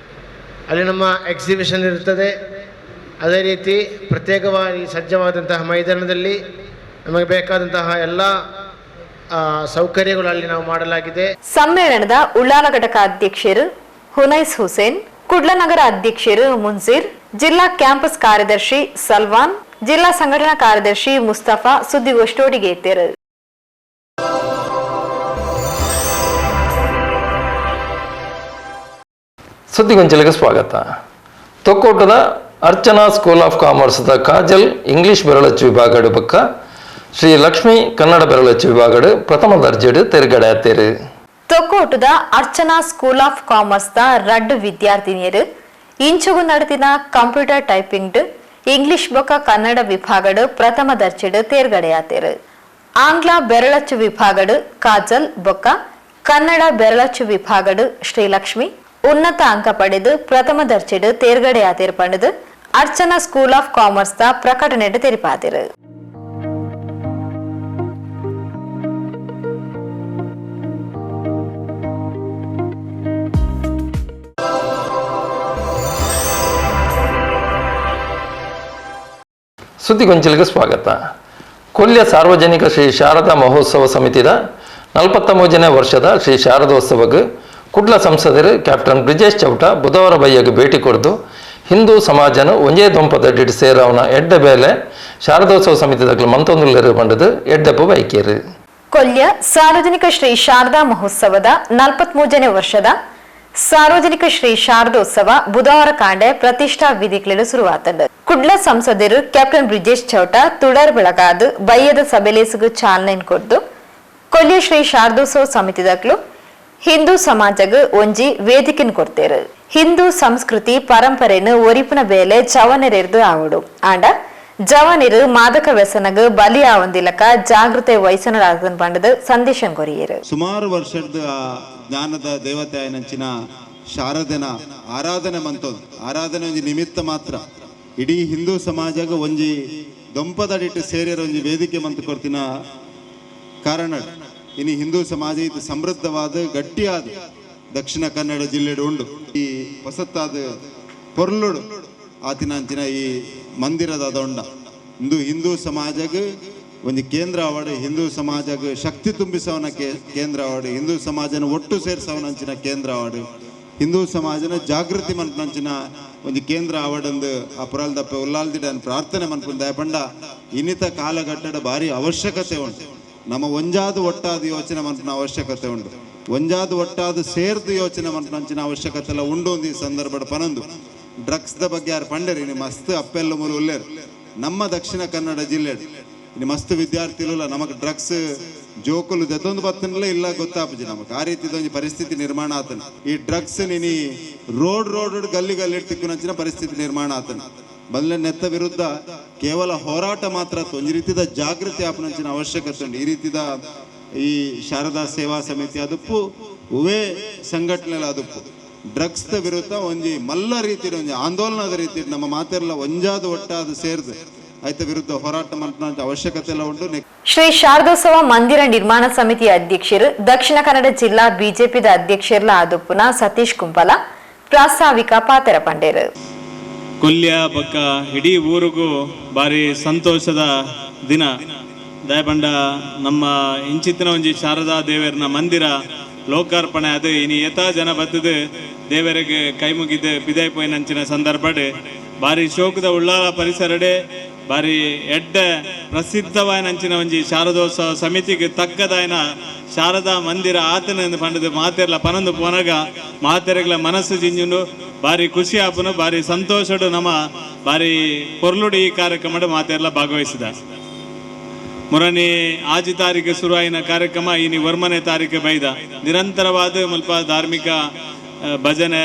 ಅಲ್ಲಿ ನಮ್ಮ ಎಕ್ಸಿಬಿಷನ್ ಇರುತ್ತದೆ. ಅದೇ ರೀತಿ ಪ್ರತ್ಯೇಕವಾಗಿ ಸಜ್ಜವಾದಂತಹ ಮೈದಾನದಲ್ಲಿ ನಮಗೆ ಬೇಕಾದಂತಹ ಎಲ್ಲ ಸೌಕರ್ಯಗಳು ಅಲ್ಲಿ ನಾವು ಮಾಡಲಾಗಿದೆ. ಸಮ್ಮೇಳನದ ಉಳ್ಳಾಲ ಘಟಕ ಅಧ್ಯಕ್ಷರು ಹುನೈಸ್ ಹುಸೇನ್, ಕುಡ್ಲನಗರ ಅಧ್ಯಕ್ಷರು ಮುನ್ಸೀರ್, ಜಿಲ್ಲಾ ಕ್ಯಾಂಪಸ್ ಕಾರ್ಯದರ್ಶಿ ಸಲ್ವಾನ್, ಜಿಲ್ಲಾ ಸಂಘಟನಾ ಕಾರ್ಯದರ್ಶಿ ಮುಸ್ತಫಾ ಸುದ್ದಿಗೋಷ್ಠಿಗೆ ಇದ್ದರು. ಸುದ್ದಿಗೊಂಚಲಿಗೆ ಸ್ವಾಗತ. ತೊಕ್ಕೋಟದ ಅರ್ಚನಾ ಸ್ಕೂಲ್ ಆಫ್ ಕಾಮರ್ಸ್ದ ಕಾಜಲ್ ಇಂಗ್ಲಿಷ್ ಬೆರಳಚ್ಚು ವಿಭಾಗಡು ಬಕ್ಕ ಶ್ರೀ ಲಕ್ಷ್ಮೀ ಕನ್ನಡ ಬೆರಳಚ್ಚು ವಿಭಾಗಡು ಪ್ರಥಮ ದರ್ಜೆಡು ತೆರುಗಡೆ ಆತೇರು. ತೊಕ್ಕೋಟದ Archana school of commerce the ರಡ್ಡು ವಿದ್ಯಾರ್ಥಿನಿಯರು ಇಂಚುಗು ನಡೆದಿನ ಕಂಪ್ಯೂಟರ್ ಟೈಪಿಂಗ್ ಇಂಗ್ಲಿಷ್ ಬೊಕ್ಕ ಕನ್ನಡ ವಿಭಾಗಡು ಪ್ರಥಮ ದರ್ಜೆಡು ತೇರ್ಗಡೆಯಾತೇರು. ಆಂಗ್ಲ ಬೆರಳಚ್ಚು ವಿಭಾಗಡು ಕಾಜಲ್ ಬೊಕ್ಕ ಕನ್ನಡ ಬೆರಳಚ್ಚು ವಿಭಾಗಡು ಶ್ರೀಲಕ್ಷ್ಮಿ ಉನ್ನತ ಅಂಕ ಪಡೆದು ಪ್ರಥಮ ದರ್ಜೆಡು ತೇರ್ಗಡೆಯಾತೇರು ಪಡೆದು Archana school of commerce the ಪ್ರಕಟಣೆ ತೆರಿಪಾದಿರು. ಸುದ್ದಿಗೊಂಚಲಿಗೆ ಸ್ವಾಗತ. ಕೊಲ್ಯ ಸಾರ್ವಜನಿಕ ಶ್ರೀ ಶಾರದಾ ಮಹೋತ್ಸವ ಸಮಿತಿದ 43ನೇ ವರ್ಷದ ಶ್ರೀ ಶಾರದೋತ್ಸವಕ್ಕೆ ಕುಡ್ಲ ಸಂಸದರು ಕ್ಯಾಪ್ಟನ್ ಬ್ರಿಜೇಶ್ ಚೌಟ ಬುಧವಾರ ಬಯ್ಯಗೆ ಭೇಟಿ ಕೊಡ್ದು ಹಿಂದೂ ಸಮಾಜನ ಒಂಜೇ ದೊಂಪದಡ್ಡಿಡ್ ಸೇರವನ ಎಡ್ಡೆ ಬೇಲೆ ಶಾರದೋತ್ಸವ ಸಮಿತಿದಕ್ಲು ಮಂತೊಂದುಲ್ಲೆರು ಪಂಡದು ಎಡ್ಡೆಪ್ಪು ಬೈಕೇರು. ಕೊಲ್ಯ ಸಾರ್ವಜನಿಕ ಶ್ರೀ ಶಾರದಾ ಮಹೋತ್ಸವದ 43ನೇ ವರ್ಷದ ಸಾರ್ವಜನಿಕ ಶ್ರೀ ಶಾರದೋತ್ಸವ ಬುಧವಾರ ಕಾಂಡೆ ಪ್ರತಿಷ್ಠಾ ವಿಧಿಗಳು ಶುರುವಾತಂಡು. ಕುಡ್ಲ ಸಂಸದರು ಕ್ಯಾಪ್ಟನ್ ಬ್ರಿಜೇಶ್ ಚೌಟ ತುಡರ್ ಬೆಳಗಾದು ಬಯ್ಯದ ಸಭೆಲೇಸುಗು ಚಾಲನೆ ಕೊಡ್ದು ಕೊಲ್ಯ ಶ್ರೀ ಶಾರದೋತ್ಸವ ಸಮಿತಿದಕ್ಲು ಹಿಂದೂ ಸಮಾಜಗ್ ಒಂಜಿ ವೇದಿಕೆನ್ ಕೊಡ್ತೇರು. ಹಿಂದೂ ಸಂಸ್ಕೃತಿ ಪರಂಪರೆನು ಒರಿಪುನ ಬೇಲೆ ಜವನೆರೆರ್ದು ಆವಡು ಆಂಡ ಜವನಿರು ಮಾದಕ ವ್ಯಸನಗ್ ಬಲಿ ಆವಂದಿಲಕ ಜಾಗೃತೆ ವಹಿಸನರಾಗನ್ ಪಂಡದು ಸಂದೇಶಂ ಕೊರಿಯರು. ಸುಮಾರು ವರ್ಷದ ಜ್ಞಾನದ ದೇವತೆ ಆಯನಂಚಿನ ಶಾರದೆನ ಆರಾಧನೆ ಮಂತೊಂದು ಆರಾಧನೆ ಒಂಜಿ ನಿಮಿತ್ತ ಮಾತ್ರ. ಇಡೀ ಹಿಂದೂ ಸಮಾಜಗ ಒಂಜಿ ದೊಂಪದಡಿಟ್ಟು ಸೇರಿರ ಒಂಜಿ ವೇದಿಕೆ ಮಂತು ಕೊಡ್ತಿನ ಕಾರಣ ಇನಿ ಹಿಂದೂ ಸಮಾಜ ಇದು ಸಮೃದ್ಧವಾದ ಗಟ್ಟಿಯಾದ ದಕ್ಷಿಣ ಕನ್ನಡ ಜಿಲ್ಲೆಡು ಉಂಡು. ಈ ಹೊಸತ್ತಾದ ಪೊರ್ಲುಡು ಆತಿನಂಚಿನ ಈ ಮಂದಿರದ ದೊಂಡ ಇಂದು ಹಿಂದೂ ಸಮಾಜಗ ಒಂದು ಕೇಂದ್ರ ಅವಾರ್ಡ್, ಹಿಂದೂ ಸಮಾಜಗ ಶಕ್ತಿ ತುಂಬಿಸವನ ಕೇಂದ್ರ ಅವಾರ್ಡ್, ಹಿಂದೂ ಸಮಾಜನ ಒಟ್ಟು ಸೇರಿಸವನಂಚಿನ ಕೇಂದ್ರ ಅವಾರ್ಡ್, ಹಿಂದೂ ಸಮಾಜನ ಜಾಗೃತಿ ಮನ್ಪನಂಚಿನ ಒಂದು ಕೇಂದ್ರ ಅವಾರ್ಡ್ ಅಂದು ಆ ಪುರಾಲ್ದಪ್ಪ ಉಲ್ಲಾಲ್ದಿಡ ಪ್ರಾರ್ಥನೆ ಮನ್ಪುಂದ ದಯಪಂಡ ಇನ್ನಿತ ಕಾಲಘಟ್ಟದ ಭಾರಿ ಅವಶ್ಯಕತೆ ಉಂಟು. ನಮ್ಮ ಒಂಜಾದ ಒಟ್ಟಾದ ಯೋಚನೆ ಮನ್ಪನ ಅವಶ್ಯಕತೆ ಉಂಟು, ಒಂಜಾದ ಒಟ್ಟಾದ ಸೇರ್ದು ಯೋಚನೆ ಮನ್ಪನಂಚಿನ ಅವಶ್ಯಕತೆ ಎಲ್ಲ ಉಂಡು ಒಂದು ಈ ಸಂದರ್ಭದ ಪನೊಂದು. ಡ್ರಗ್ಸ್ದ ಬಗ್ಗೆ ಯಾರು ಪಂಡರಿ ನಿಮ್ಮ ಮಸ್ತ್ ಅಪ್ಪೆಲ್ಲ ಮೂರು ಉಲ್ಲೇರು ನಮ್ಮ ದಕ್ಷಿಣ ಕನ್ನಡ ಜಿಲ್ಲೆ ನಿಮ್ಮ ಮಸ್ತ್ ವಿದ್ಯಾರ್ಥಿಗಳು ನಮಗೆ ಡ್ರಗ್ಸ್ ಜೋಕುಲು ಜೊತೊಂದು ಬತ್ತನಲ್ಲ ಇಲ್ಲ ಗೊತ್ತಾಪಜಿ ನಮಗೆ ಆ ರೀತಿದ ಒಂಜಿ ಪರಿಸ್ಥಿತಿ ನಿರ್ಮಾಣ ಆತನ. ಈ ಡ್ರಗ್ಸ್ ನಿನಿ ರೋಡ್ ರೋಡ್ ಗಲ್ಲಿ ಗಲ್ಲಿ ತಿಕ್ಕುನಂಚಿನ ಪರಿಸ್ಥಿತಿ ನಿರ್ಮಾಣ ಆತನ. ಬದಲ ನೆತ್ತ ವಿರುದ್ಧ ಕೇವಲ ಹೋರಾಟ ಮಾತ್ರ ಒಂಜಿ ರೀತಿದ ಜಾಗೃತಿ ಆಪನಂಚಿನ ಅವಶ್ಯಕತೆ ಉಂಟು. ಈ ರೀತಿದ ಈ ಶಾರದಾ ಸೇವಾ ಸಮಿತಿ ಅದುಪ್ಪು ಉವೇ ಸಂಘಟನೆಲ ಅದುಪ್ಪು ಡ್ರಗ್ಸ್ ವಿರುದ್ಧ ಒಂಜಿ ಮಲ್ಲ ರೀತಿ ಒಂಜಿ ಆಂದೋಲನದ ರೀತಿ ನಮ್ಮ ಮಾತೆಲ್ಲ ಒಂಜಾದ ಒಟ್ಟಾದ ಸೇರ್ದು ಆಯ್ತ ವಿರುದ್ಧ ಹೋರಾಟ ಮಾಡ್ತ ಅವಶ್ಯಕತೆ ಎಲ್ಲ ಉಂಟು. ಶ್ರೀ ಶಾರದೋತ್ಸವ ಮಂದಿರ ನಿರ್ಮಾಣ ಸಮಿತಿಯ ಅಧ್ಯಕ್ಷರು ದಕ್ಷಿಣ ಕನ್ನಡ ಜಿಲ್ಲಾ ಬಿಜೆಪಿದ ಅಧ್ಯಕ್ಷರ್ಲ ಆದುಪ್ಪುನ ಸತೀಶ್ ಕುಂಪಲ ಪ್ರಾಸ್ತಾವಿಕ ಪಾತ್ರ ಪಂಡೇರು. ಕೊಲ್ಯ ಪಕ್ಕ ಇಡೀ ಊರಿಗೂ ಭಾರಿ ಸಂತೋಷದ ದಿನ. ದಯಪಂಡ ನಮ್ಮ ಇಂಚಿತ್ತಿನ ಒಂಜಿ ಶಾರದಾ ದೇವರನ ಮಂದಿರ ಲೋಕಾರ್ಪಣೆ ಅದು ಇನಿ ಯಥಾ ಜನ ಬತ್ತದು ದೇವರಿಗೆ ಕೈ ಮುಗಿದು ಪಿದಾಯಿ ಪೋಯಿನಂಚಿನ ಸಂದರ್ಭಡ್ ಭಾರಿ ಶೋಕದ ಉಳ್ಳಾಲ ಪರಿಸರಡೆ ಭಾರಿ ಎಡ್ಡೆ ಪ್ರಸಿದ್ಧವಾಯಿನಂಚಿನ ಒಂಜಿ ಶಾರದೋತ್ಸವ ಸಮಿತಿಗೆ ತಕ್ಕದಾಯನ ಶಾರದಾ ಮಂದಿರ ಆತನ ಪಂಡದು ಮಾತೆರ್ಲ ಪನೊಂದು ಪೋನಗ ಮಾತೆರೆಗ್ಲ ಮನಸ್ಸು ಜಿಂಜುಂಡು ಭಾರಿ ಖುಷಿ ಆಪುನು ಭಾರಿ ಸಂತೋಷಡು ನಮ್ಮ ಭಾರಿ ಪೊರ್ಲುಡು ಈ ಕಾರ್ಯಕ್ರಮಡು ಮಾತೆರ್ಲ ಭಾಗವಹಿಸಿದ. ಮುರನಿ ಆಜಿ ತಾರೀಕು ಶುರುವಾಯಿನ ಕಾರ್ಯಕ್ರಮ ಇನಿ ವರ್ಮನೆ ತಾರೀಕು ಬೈದ ನಿರಂತರವಾದ ಮುಲ್ಪ ಧಾರ್ಮಿಕ ಭಜನೆ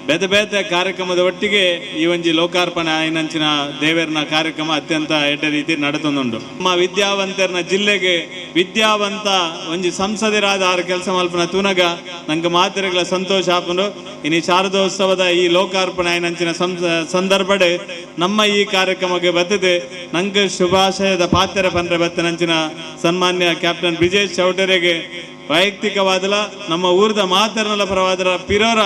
ಬೇತೆ ಬೇತೆ ಕಾರ್ಯಕ್ರಮದ ಒಟ್ಟಿಗೆ ಈ ಒಂಜಿ ಲೋಕಾರ್ಪಣೆ ಆಯಿನಂಚಿನ ದೇವರನ ಕಾರ್ಯಕ್ರಮ ಅತ್ಯಂತ ಎಡ್ಡೆ ರೀತಿ ನಡೆತೊಂದುಂಡು. ನಮ್ಮ ವಿದ್ಯಾವಂತರನ ಜಿಲ್ಲೆಗೆ ವಿದ್ಯಾವಂತ ಒಂಜಿ ಸಂಸದರಾದ ಆರು ಕೆಲಸ ಮಲ್ಪನ ತೂನಗ ನಂಗೆ ಮಾತೆರೆಗಳ ಸಂತೋಷ ಆಪುಂಡು. ಇನಿ ಶಾರದೋತ್ಸವದ ಈ ಲೋಕಾರ್ಪಣೆ ಆಯಿನಂಚಿನ ಸಂದರ್ಭಡೆ ನಮ್ಮ ಈ ಕಾರ್ಯಕ್ರಮಕ್ಕೆ ಬತ್ತದೆ ನಂಗೆ ಶುಭಾಶಯದ ಪಾತ್ರೆ ಪಂಡ್ರೆ ಬತ್ತನಂಚಿನ ಸನ್ಮಾನ್ಯ ಕ್ಯಾಪ್ಟನ್ ಬ್ರಿಜೇಶ್ ಚೌಟರಿಗೆ ವೈಯಕ್ತಿಕವಾದಲ ನಮ್ಮ ಊರದ ಮಾತರನಲ ಪರವಾದರ ಪಿರೋರ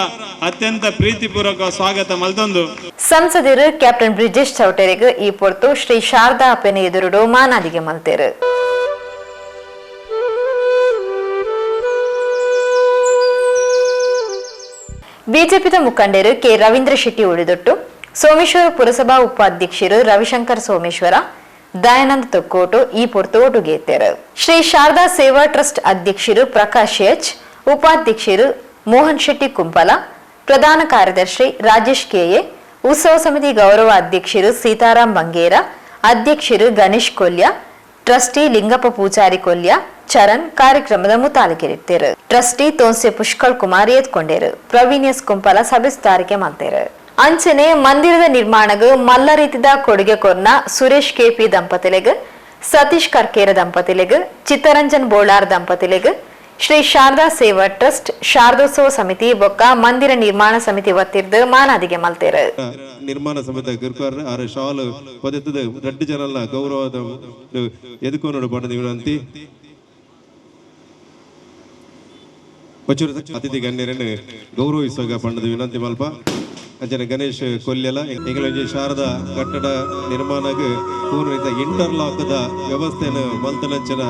ಅತ್ಯಂತ ಪ್ರೀತಿಪೂರ್ವಕ ಸ್ವಾಗತ ಮಲ್ತೊಂದು. ಸಂಸದರು ಕ್ಯಾಪ್ಟನ್ ಬ್ರಿಜೇಶ್ ಚೌಟರಿಗೆ ಈ ಪೊರ್ತು ಶ್ರೀ ಶಾರದಾ ಅಪ್ಪೆನ ಎದುರುಡು ಮಾನಾದಿಗೆ ಮಲ್ತೇರು. ಬಿಜೆಪಿದ ಮುಖಂಡರು ಕೆ ರವೀಂದ್ರ ಶೆಟ್ಟಿ ಉಳಿದೊಟ್ಟು, ಸೋಮೇಶ್ವರ ಪುರಸಭಾ ಉಪಾಧ್ಯಕ್ಷರು ರವಿಶಂಕರ್ ಸೋಮೇಶ್ವರ, ದಯಾನಂದ್ ತೊಕ್ಕೋಟು ಈ ಪೊರ್ತು ಒಟ್ಟುಗೇತೇರು. ಶ್ರೀ ಶಾರದಾ ಸೇವಾ ಟ್ರಸ್ಟ್ ಅಧ್ಯಕ್ಷರು ಪ್ರಕಾಶ್ ಎಚ್, ಉಪಾಧ್ಯಕ್ಷರು ಮೋಹನ್ ಶೆಟ್ಟಿ ಕುಂಪಲ, ಪ್ರಧಾನ ಕಾರ್ಯದರ್ಶಿ ರಾಜೇಶ್ ಕೆಎ, ಉತ್ಸವ ಸಮಿತಿ ಗೌರವ ಅಧ್ಯಕ್ಷರು ಸೀತಾರಾಮ್ ಬಂಗೇರ, ಅಧ್ಯಕ್ಷರು ಗಣೇಶ್ ಕೊಲ್ಯ, ಟ್ರಸ್ಟಿ ಲಿಂಗಪ್ಪ ಪೂಜಾರಿ ಕೊಲ್ಯ, ಚರಣ್ ಕಾರ್ಯಕ್ರಮದ ಮುತಾಲಿಕರಿತ್ತೇರು. ಟ್ರಸ್ಟಿ ತೋನ್ಸೆ ಪುಷ್ಕಳ್ ಕುಮಾರ್ ಏತ್ಕೊಂಡೇರು. ಪ್ರವೀಣ್ ಎಸ್ ಕುಂಪಲ ಸಭೆ ಸುಧಾರಿಕೆ ಮಾಡ್ತೇರು. ಅಂಚನೆ ಮಂದಿರದ ನಿರ್ಮಾಣಗ್ ಮಲ್ಲ ರೀತಿದ ಕೊಡುಗೆ ಕೊರ್ನ ಸುರೇಶ್ ಕೆಪಿ ದಂಪತಿಲೆಗ್, ಸತೀಶ್ ಕರ್ಕೇರ ದಂಪತಿಲೆಗ್, ಚಿತ್ತರಂಜನ್ ಬೋಳಾರ್ ದಂಪತಿಲೆಗ್ ಶ್ರೀ ಶಾರದಾ ಸೇವಾ ಟ್ರಸ್ಟ್ ಶಾರದೋತ್ಸವ ಸಮಿತಿ ಬೊಕ್ಕ ಮಂದಿರ ನಿರ್ಮಾಣ ಸಮಿತಿ ವತಿರ್ದು ಮಾನಾದಿಗೆ ಮಲ್ತೇರು. ನಿರ್ಮಾಣ ಸಮಿತಿ ಗುರುಕಾರ ಆರ ಶಾಲು ಪದೆತ್ತದ ರಡ್ಡು ಜನಲ ಗೌರವದ ಎದುಕೋನೋಡು ಪಂಡದ ವಿನಂತಿ. ಅತಿಥಿ ಗಣ್ಯರನ್ನು ಗೌರವಿಸುವಾಗ ಪಂಡದ ವಿನಂತಿ ಮಲ್ಪ. ಅಂಚನೆ ಗಣೇಶ್ ಕೊಲ್ಯಲ ಎಂಗಲೊಂಜಿ ಶಾರದಾ ಕಟ್ಟಡ ನಿರ್ಮಾಣಗ್ ಪೂರ್ಣ ಇಂಟರ್ಲಾಕ್ ದ ವ್ಯವಸ್ಥೆಯನ್ನು ಮಲ್ತನಂಚನ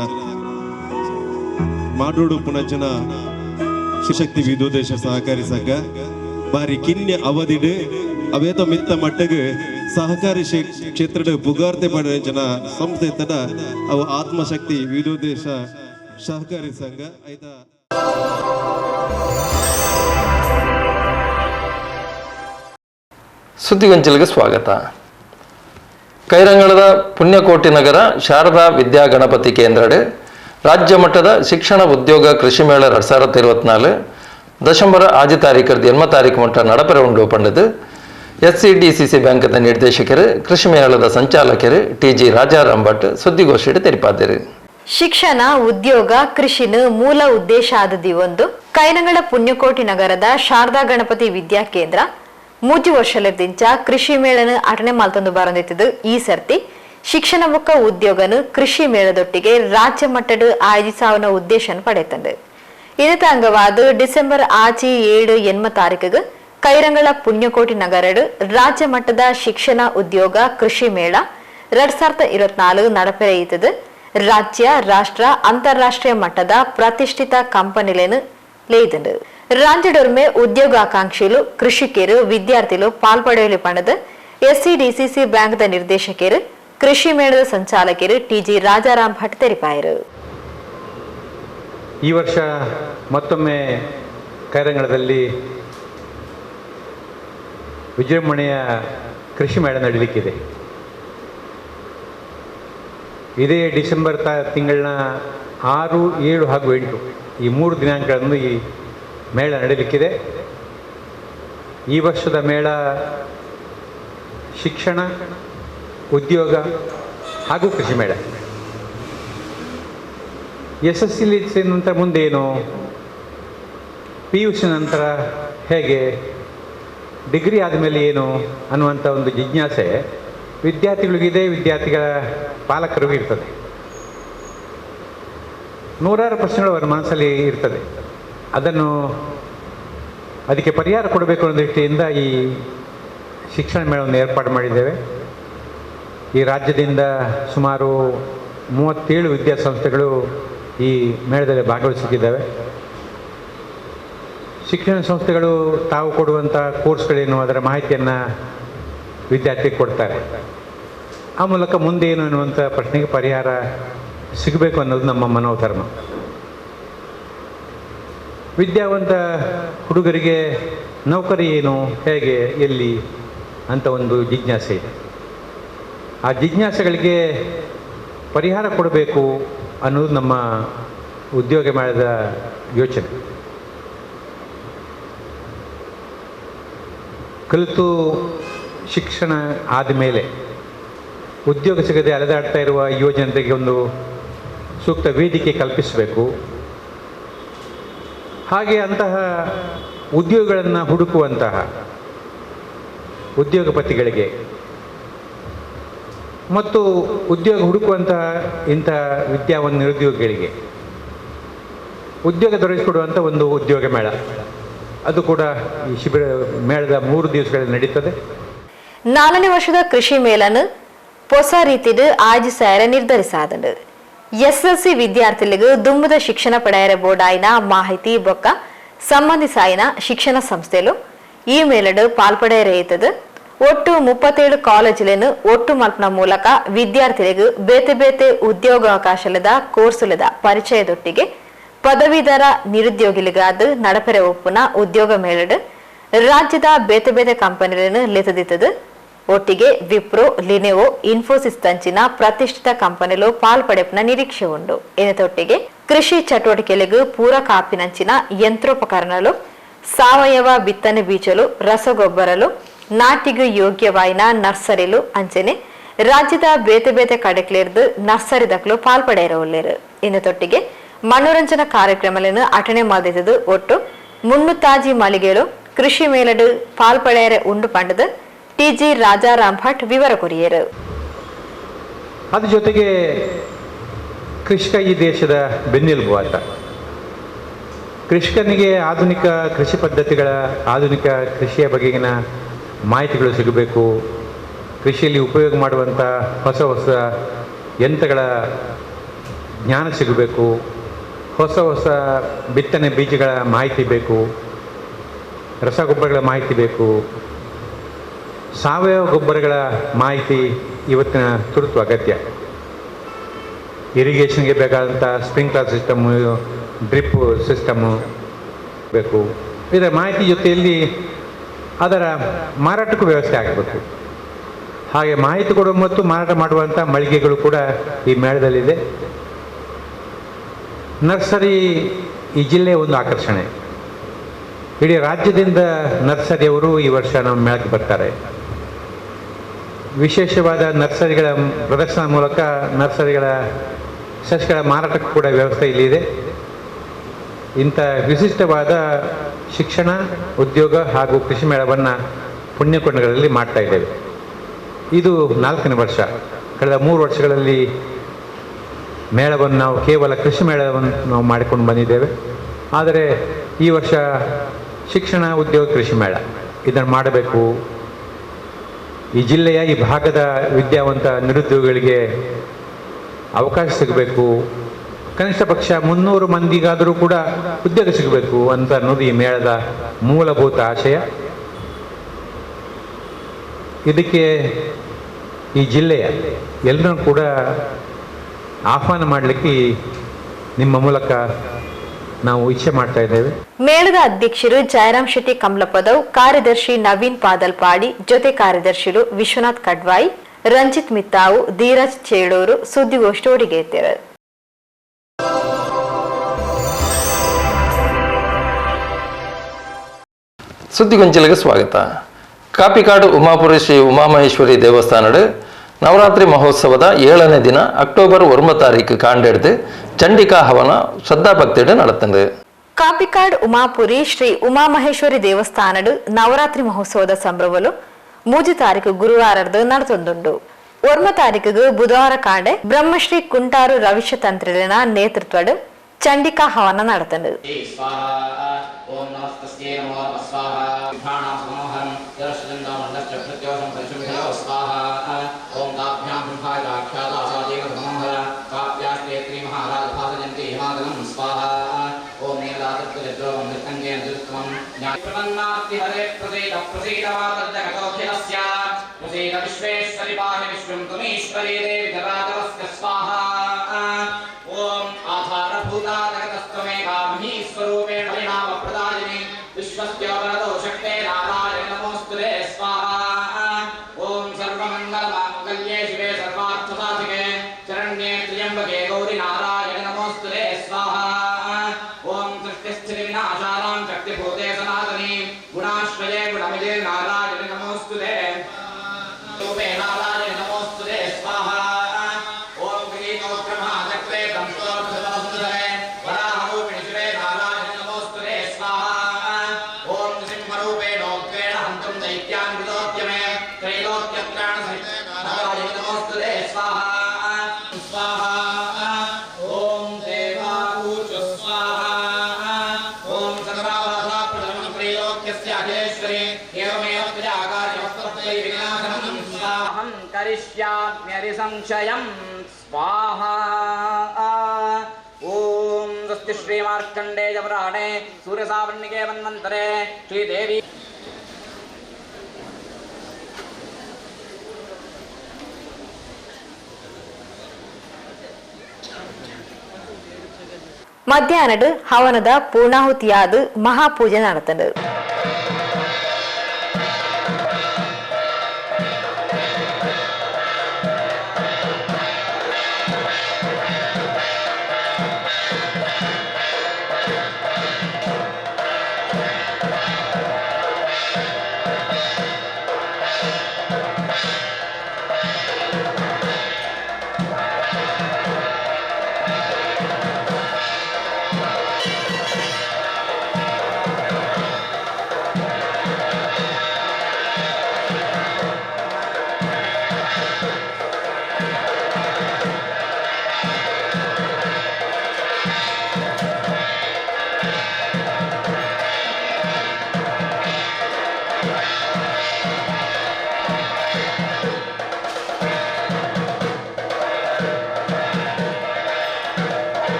ಮಾಡೋಡು ಪುನಂಚನ ಶಿಶಕ್ತಿ ವಿದ್ಯೋದೇಶ ಸಹಕಾರಿ ಸಂಘ ಬಾರಿ ಕಿನ್ಯ ಅವಧಿಡ್ ಅವೇತ ಮಿತ್ತ ಮಟ್ಟಗ್ ಸಹಕಾರಿ ಕ್ಷೇತ್ರದ ಪುಗಾರ್ತೆ ಪಡೆಂಚನ ಸಂಸ್ಥೆ ತಡ ಅವು ಆತ್ಮಶಕ್ತಿ ವಿದ್ಯೋದೇಶ ಸಹಕಾರಿ ಸಂಘ ಆಯ್ತಾ. ಸುದ್ದಿಗೊಂಚಲಿಗೆ ಸ್ವಾಗತ. ಕೈರಂಗಳದ ಪುಣ್ಯಕೋಟಿ ನಗರ ಶಾರದಾ ವಿದ್ಯಾ ಗಣಪತಿ ಕೇಂದ್ರಡ್ ರಾಜ್ಯ ಮಟ್ಟದ ಶಿಕ್ಷಣ ಉದ್ಯೋಗ ಕೃಷಿ ಮೇಳ 2024 ದಶಂಬರ 6 ತಾರೀಕರ್ದು 8 ತಾರೀಕು ಮಟ್ಟ ನಡಪರೆ ಉಂಡು ಪಂಡದು ಎಸ್ಸಿಡಿಸಿಸಿ ಬ್ಯಾಂಕ್ದ ನಿರ್ದೇಶಕರು ಕೃಷಿ ಮೇಳದ ಸಂಚಾಲಕರು ಟಿ.ಜಿ. ರಾಜಾರಾಮ್ ಭಟ್ ಸುದ್ದಿಗೋಷ್ಠಿಯಲ್ಲಿ ತೆರಿಪಾದರು. ಶಿಕ್ಷಣ ಉದ್ಯೋಗ ಕೃಷಿನ ಮೂಲ ಉದ್ದೇಶ ಆದದಿ ಒಂದು ಕೈರಂಗಳ ಪುಣ್ಯಕೋಟಿ ನಗರದ ಶಾರದಾ ಗಣಪತಿ ವಿದ್ಯಾ ಕೇಂದ್ರ 3 ವರ್ಷಲದಿಂಚ ಕೃಷಿ ಮೇಳನ ಅಟನೆ ಮಾಲ್ತೊಂದು ಬರಂದಿತ್ತದು. ಈ ಸರ್ತಿ ಶಿಕ್ಷಣ ಮುಖ ಉದ್ಯೋಗನು ಕೃಷಿ ಮೇಳದೊಟ್ಟಿಗೆ ರಾಜ್ಯ ಮಟ್ಟದ ಆಯೋಜಿಸಾವನ ಉದ್ದೇಶನ ಪಡೆತಂದು. ಇದಕ್ಕೆ ಅಂಗವಾದ ಡಿಸೆಂಬರ್ 6, 7, 8 ತಾರೀಕಿಗೆ ಕೈರಂಗಳ ಪುಣ್ಯಕೋಟಿ ನಗರಡು ರಾಜ್ಯ ಮಟ್ಟದ ಶಿಕ್ಷಣ ಉದ್ಯೋಗ ಕೃಷಿ ಮೇಳ 2024 ನಡಪೆರೆಯಿತದು. ರಾಜ್ಯ, ರಾಷ್ಟ್ರ, ಅಂತಾರಾಷ್ಟ್ರೀಯ ಮಟ್ಟದ ಪ್ರತಿಷ್ಠಿತ ಕಂಪನಿಲೇನು ಲೇಯ್ದುಂಡು. ರಾಜ್ಯಡೊರ್ಮೆ ಉದ್ಯೋಗಾಕಾಂಕ್ಷಿಲು, ಕೃಷಿಕರು, ವಿದ್ಯಾರ್ಥಿಲು ಪಾಲ್ಪಡೆಯಲು ಪಣದು ಎಸ್ಸಿಡಿಸಿಸಿ ಬ್ಯಾಂಕ್ದ ನಿರ್ದೇಶಕರು ಕೃಷಿ ಮೇಳದ ಸಂಚಾಲಕರು ಟಿ.ಜಿ. ರಾಜಾರಾಮ್ ಭಟ್ ತೆರಿಪಾಯರು. ಈ ವರ್ಷ ಮತ್ತೊಮ್ಮೆ ಕೈರಂಗಳದಲ್ಲಿ ವಿಜೃಂಭಣೆಯ ಕೃಷಿ ಮೇಳ ನಡೆಯಲಿಕ್ಕಿದೆ. ಇದೇ ಡಿಸೆಂಬರ್ ತಿಂಗಳಿನ 6, 7 ಹಾಗೂ 8 ಈ 3 ದಿನಾಂಕಗಳನ್ನು ಈ ಮೇಳ ನಡೆಯಲಿಕ್ಕಿದೆ. ಈ ವರ್ಷದ ಮೇಳ ಶಿಕ್ಷಣ, ಉದ್ಯೋಗ ಹಾಗೂ ಕೃಷಿ ಮೇಳ. SSLC ನಂತರ ಮುಂದೇನು, PUC ನಂತರ ಹೇಗೆ, ಡಿಗ್ರಿ ಆದಮೇಲೆ ಏನು ಅನ್ನುವಂಥ ಒಂದು ಜಿಜ್ಞಾಸೆ ವಿದ್ಯಾರ್ಥಿಗಳಿಗಿದೆ, ವಿದ್ಯಾರ್ಥಿಗಳ ಪಾಲಕರಿಗೂ ಇರ್ತದೆ. ನೂರಾರು ಪ್ರಶ್ನೆಗಳು ಅವರ ಮನಸ್ಸಲ್ಲಿ ಇರ್ತದೆ. ಅದಕ್ಕೆ ಪರಿಹಾರ ಕೊಡಬೇಕು ಅನ್ನೋ ದೃಷ್ಟಿಯಿಂದ ಈ ಶಿಕ್ಷಣ ಮೇಳವನ್ನು ಏರ್ಪಾಡು ಮಾಡಿದ್ದೇವೆ. ಈ ರಾಜ್ಯದಿಂದ ಸುಮಾರು 37 ವಿದ್ಯಾಸಂಸ್ಥೆಗಳು ಈ ಮೇಳದಲ್ಲಿ ಭಾಗವಹಿಸುತ್ತಿದ್ದಾವೆ. ಶಿಕ್ಷಣ ಸಂಸ್ಥೆಗಳು ತಾವು ಕೊಡುವಂಥ ಕೋರ್ಸ್ಗಳೇನು ಅದರ ಮಾಹಿತಿಯನ್ನು ವಿದ್ಯಾರ್ಥಿಗೆ ಕೊಡ್ತಾರೆ. ಆ ಮೂಲಕ ಮುಂದೆ ಏನು ಅನ್ನುವಂಥ ಪ್ರಶ್ನೆಗೆ ಪರಿಹಾರ ಸಿಗಬೇಕು ಅನ್ನೋದು ನಮ್ಮ ಮನೋಧರ್ಮ. ವಿದ್ಯಾವಂತ ಹುಡುಗರಿಗೆ ನೌಕರಿ ಏನು, ಹೇಗೆ, ಎಲ್ಲಿ ಅಂತ ಒಂದು ಜಿಜ್ಞಾಸೆ ಇದೆ. ಆ ಜಿಜ್ಞಾಸೆಗಳಿಗೆ ಪರಿಹಾರ ಕೊಡಬೇಕು ಅನ್ನೋದು ನಮ್ಮ ಉದ್ಯೋಗ ಮೇಳದ ಯೋಚನೆ. ಕಲಿತು ಶಿಕ್ಷಣ ಆದಮೇಲೆ ಉದ್ಯೋಗ ಸಿಗದೆ ಅಲೆದಾಡ್ತಾ ಇರುವ ಯುವ ಜನತೆಗೆ ಒಂದು ಸೂಕ್ತ ವೇದಿಕೆ ಕಲ್ಪಿಸಬೇಕು. ಹಾಗೆ ಅಂತಹ ಉದ್ಯೋಗಗಳನ್ನು ಹುಡುಕುವಂತಹ ಉದ್ಯೋಗಪತಿಗಳಿಗೆ ಮತ್ತು ಉದ್ಯೋಗ ಹುಡುಕುವಂತಹ ಇಂತಹ ವಿದ್ಯಾವಂತ ನಿರುದ್ಯೋಗಿಗಳಿಗೆ ಉದ್ಯೋಗ ದೊರಕಿಸಿಕೊಡುವಂಥ ಒಂದು ಉದ್ಯೋಗ ಮೇಳ, ಅದು ಕೂಡ ಈ ಶಿಬಿರ ಮೇಳದ 3 ದಿವಸಗಳಲ್ಲಿ ನಡೀತದೆ. 4ನೇ ವರ್ಷದ ಕೃಷಿ ಮೇಳನ್ನು ಹೊಸ ರೀತಿಡು ಆಯೋಜಿಸಾಯರ ನಿರ್ಧರಿಸಾದಂಡು. SLC ವಿದ್ಯಾರ್ಥಿಗಳಿಗೆ ದುಮ್ಮದ ಶಿಕ್ಷಣ ಪಡೆಯರ ಬೋರ್ಡಾಯಿನ ಮಾಹಿತಿ ಬೊಕ್ಕ ಸಂಬಂಧಿಸಾಯಿನ ಶಿಕ್ಷಣ ಸಂಸ್ಥೆಲು ಈ ಮೇಳಡು ಪಾಲ್ಪಡೆಯರ. ಒಟ್ಟು 37 ಕಾಲೇಜುలను ಒಟ್ಟು ಮಲ್ಪನ ಮೂಲಕ ವಿದ್ಯಾರ್ಥಿಗಳಿಗೆ ಬೇತೆ ಬೇತೆ ಉದ್ಯೋಗಾವಕಾಶದ ಕೋರ್ಸುಲದ ಪರಿಚಯದೊಟ್ಟಿಗೆ ಪದವೀಧರ ನಿರುದ್ಯೋಗಿಗಳಿಗಾದ ನಡಪೆರೆ ಒಪ್ಪುನ ಉದ್ಯೋಗ ಮೇಳಡು ರಾಜ್ಯದ ಬೇತೆ ಬೇತೆ ಕಂಪನಿಗಳನ್ನು ಲೆತ್ತದಿತ್ತದು. ಒಟ್ಟಿಗೆ ವಿಪ್ರೋ, ಲಿನೆವೋ, ಇನ್ಫೋಸಿಸ್ ತಂಚಿನ ಪ್ರತಿಷ್ಠಿತ ಕಂಪನಿಲು ಪಾಲ್ಪಡೆಪುನ ನಿರೀಕ್ಷೆ ಉಂಡು. ಇದರೊಟ್ಟಿಗೆ ಕೃಷಿ ಚಟುವಟಿಕೆಗಳಿಗೆ ಪೂರಕ ಆಪಿನಂಚಿನ ಯಂತ್ರೋಪಕರಣಗಳು, ಸಾವಯವ ಬಿತ್ತನೆ ಬೀಜಲು, ರಸಗೊಬ್ಬರಲು, ನಾಟಿಗೂ ಯೋಗ್ಯವಾಯಿನ ನರ್ಸರಿಲು ಅಂಚನೆ ರಾಜ್ಯದ ಬೇತೆ ಬೇತೆ ಕಡೆಕ್ಲೇರ್ದು ನರ್ಸರಿ ದಕ್ಲು ಪಾಲ್ಪಡೆಯರ. ಇದರೊಟ್ಟಿಗೆ ಮನೋರಂಜನಾ ಕಾರ್ಯಕ್ರಮಗಳನ್ನು ಅಟನೆ ಮಾಡಿದ್ದು. ಒಟ್ಟು 300 ಮಳಿಗೆಗಳು ಕೃಷಿ ಮೇಳಡು ಪಾಲ್ಪಡೆಯರ ಉಂಡು ಪಂಡದು ಟಿ.ಜಿ. ರಾಜಾರಾಮ್ ಭಟ್ ವಿವರ ಕೊರಿಯರು. ಅದ್ರ ಜೊತೆಗೆ ಕೃಷಿಕ ಈ ದೇಶದ ಬೆನ್ನೆಲುಬು ಆತ. ಕೃಷಿಕನಿಗೆ ಆಧುನಿಕ ಕೃಷಿ ಪದ್ಧತಿಗಳ, ಆಧುನಿಕ ಕೃಷಿಯ ಬಗೆಗಿನ ಮಾಹಿತಿಗಳು ಸಿಗಬೇಕು, ಕೃಷಿಯಲ್ಲಿ ಉಪಯೋಗ ಮಾಡುವಂಥ ಹೊಸ ಹೊಸ ಯಂತ್ರಗಳ ಜ್ಞಾನ ಸಿಗಬೇಕು, ಹೊಸ ಹೊಸ ಬಿತ್ತನೆ ಬೀಜಗಳ ಮಾಹಿತಿ ಬೇಕು, ರಸಗೊಬ್ಬರಗಳ ಮಾಹಿತಿ ಬೇಕು, ಸಾವಯವ ಗೊಬ್ಬರಗಳ ಮಾಹಿತಿ ಇವತ್ತಿನ ತುರ್ತು ಅಗತ್ಯ. ಇರಿಗೇಷನ್ಗೆ ಬೇಕಾದಂಥ ಸ್ಪ್ರಿಂಕ್ಲರ್ ಸಿಸ್ಟಮ್ಮು, ಡ್ರಿಪ್ ಸಿಸ್ಟಮ್ಮು ಬೇಕು. ಇದರ ಮಾಹಿತಿ ಜೊತೆಯಲ್ಲಿ ಅದರ ಮಾರಾಟಕ್ಕೂ ವ್ಯವಸ್ಥೆ ಆಗಬೇಕು. ಹಾಗೆ ಮಾಹಿತಿ ಕೊಡುವ ಮತ್ತು ಮಾರಾಟ ಮಾಡುವಂಥ ಮಳಿಗೆಗಳು ಕೂಡ ಈ ಮೇಳದಲ್ಲಿದೆ. ನರ್ಸರಿ ಈ ಜಿಲ್ಲೆಯ ಒಂದು ಆಕರ್ಷಣೆ. ಇಡೀ ರಾಜ್ಯದಿಂದ ನರ್ಸರಿಯವರು ಈ ವರ್ಷ ನಮ್ಮ ಮೇಳಕ್ಕೆ ಬರ್ತಾರೆ. ವಿಶೇಷವಾದ ನರ್ಸರಿಗಳ ಪ್ರದರ್ಶನ ಮೂಲಕ ನರ್ಸರಿಗಳ ಸಸ್ಯಗಳ ಮಾರಾಟಕ್ಕೂ ಕೂಡ ವ್ಯವಸ್ಥೆ ಇಲ್ಲಿದೆ. ಇಂಥ ವಿಶಿಷ್ಟವಾದ ಶಿಕ್ಷಣ, ಉದ್ಯೋಗ ಹಾಗೂ ಕೃಷಿ ಮೇಳವನ್ನು ಪುಣ್ಯಕೊಂಡಗಳಲ್ಲಿ ಮಾಡ್ತಾ ಇದ್ದೇವೆ. ಇದು 4ನೇ ವರ್ಷ. ಕಳೆದ 3 ವರ್ಷಗಳಲ್ಲಿ ಮೇಳವನ್ನು ನಾವು ಕೇವಲ ಕೃಷಿ ಮೇಳವನ್ನು ನಾವು ಮಾಡಿಕೊಂಡು ಬಂದಿದ್ದೇವೆ. ಆದರೆ ಈ ವರ್ಷ ಶಿಕ್ಷಣ, ಉದ್ಯೋಗ, ಕೃಷಿ ಮೇಳ ಇದನ್ನು ಮಾಡಬೇಕು. ಈ ಜಿಲ್ಲೆಯ ಈ ಭಾಗದ ವಿದ್ಯಾವಂತ ನಿರುದ್ಯೋಗಿಗಳಿಗೆ ಅವಕಾಶ ಸಿಗಬೇಕು, ಕನಿಷ್ಠ ಪಕ್ಷ 300 ಮಂದಿಗಾದರೂ ಕೂಡ ಉದ್ಯೋಗ ಸಿಗಬೇಕು ಅಂತ ಅನ್ನೋದು ಈ ಮೇಳದ ಮೂಲಭೂತ ಆಶಯ. ಇದಕ್ಕೆ ಈ ಜಿಲ್ಲೆಯ ಎಲ್ಲರೂ ಕೂಡ ಆಹ್ವಾನ ಮಾಡಲಿಕ್ಕೆ ನಿಮ್ಮ ಮೂಲಕ ನಾವು ಇಚ್ಛೆ ಮಾಡ್ತಾ ಇದ್ದೇವೆ. ಮೇಳದ ಅಧ್ಯಕ್ಷರು ಜಯರಾಮ್ ಶೆಟ್ಟಿ ಕಮಲಪದವ್, ಕಾರ್ಯದರ್ಶಿ ನವೀನ್ ಪಾದಲ್ಪಾಡಿ, ಜೊತೆ ಕಾರ್ಯದರ್ಶಿಗಳು ವಿಶ್ವನಾಥ್ ಕಡ್ವಾಯಿ, ರಂಜಿತ್ ಮಿತ್ತಾವು, ಧೀರಜ್ ಚೇಳೂರು ಸುದ್ದಿಗೋಷ್ಠಿ ಒಡಿಗೇತಿರು. ಸುದ್ದಿಗೊಂಚಲಿಗೆ ಸ್ವಾಗತ. ಕಾಪಿಕಾಡು ಉಮಾಪುರಿ ಶ್ರೀ ಉಮಾಮಹೇಶ್ವರಿ ದೇವಸ್ಥಾನಡು ನವರಾತ್ರಿ ಮಹೋತ್ಸವದ 7ನೇ ದಿನ ಅಕ್ಟೋಬರ್ 9 ತಾರೀಕು ಕಾಂಡೆಡ್ದು ಚಂಡಿಕಾ ಹವನ ಶ್ರದ್ಧಾಭಕ್ತಿಡು ನಡೆತಂದು. ಕಾಪಿಕಾಡ್ ಉಮಾಪುರಿ ಶ್ರೀ ಉಮಾಮಹೇಶ್ವರಿ ದೇವಸ್ಥಾನಡು ನವರಾತ್ರಿ ಮಹೋತ್ಸವದ ಸಂಭ್ರಮಲು 3 ತಾರೀಕು ಗುರುವಾರದ್ದು ನಡೆತೊಂದುಂಡು. 9 ತಾರೀಕಿಗೆ ಬುಧವಾರ ಕಾಂಡೆ ಬ್ರಹ್ಮಶ್ರೀ ಕುಂಟಾರು ರವಿಶತಂತ್ರಿನ ನೇತೃತ್ವಡು ಚಂಡಿಕಾ ಹವನ ನಡೆತಂದು. संशयं स्वाहा. ओम स्वस्ति श्री मार्कंडेय पुराणे सूर्यसावर्णिके मन्वन्तरे श्रीदेवी. ಮಧ್ಯಾಹ್ನಡು ಹವನದ ಪೂರ್ಣಾಹುತಿಯಾದ ಮಹಾಪೂಜೆ ನಡೆತಂಡು.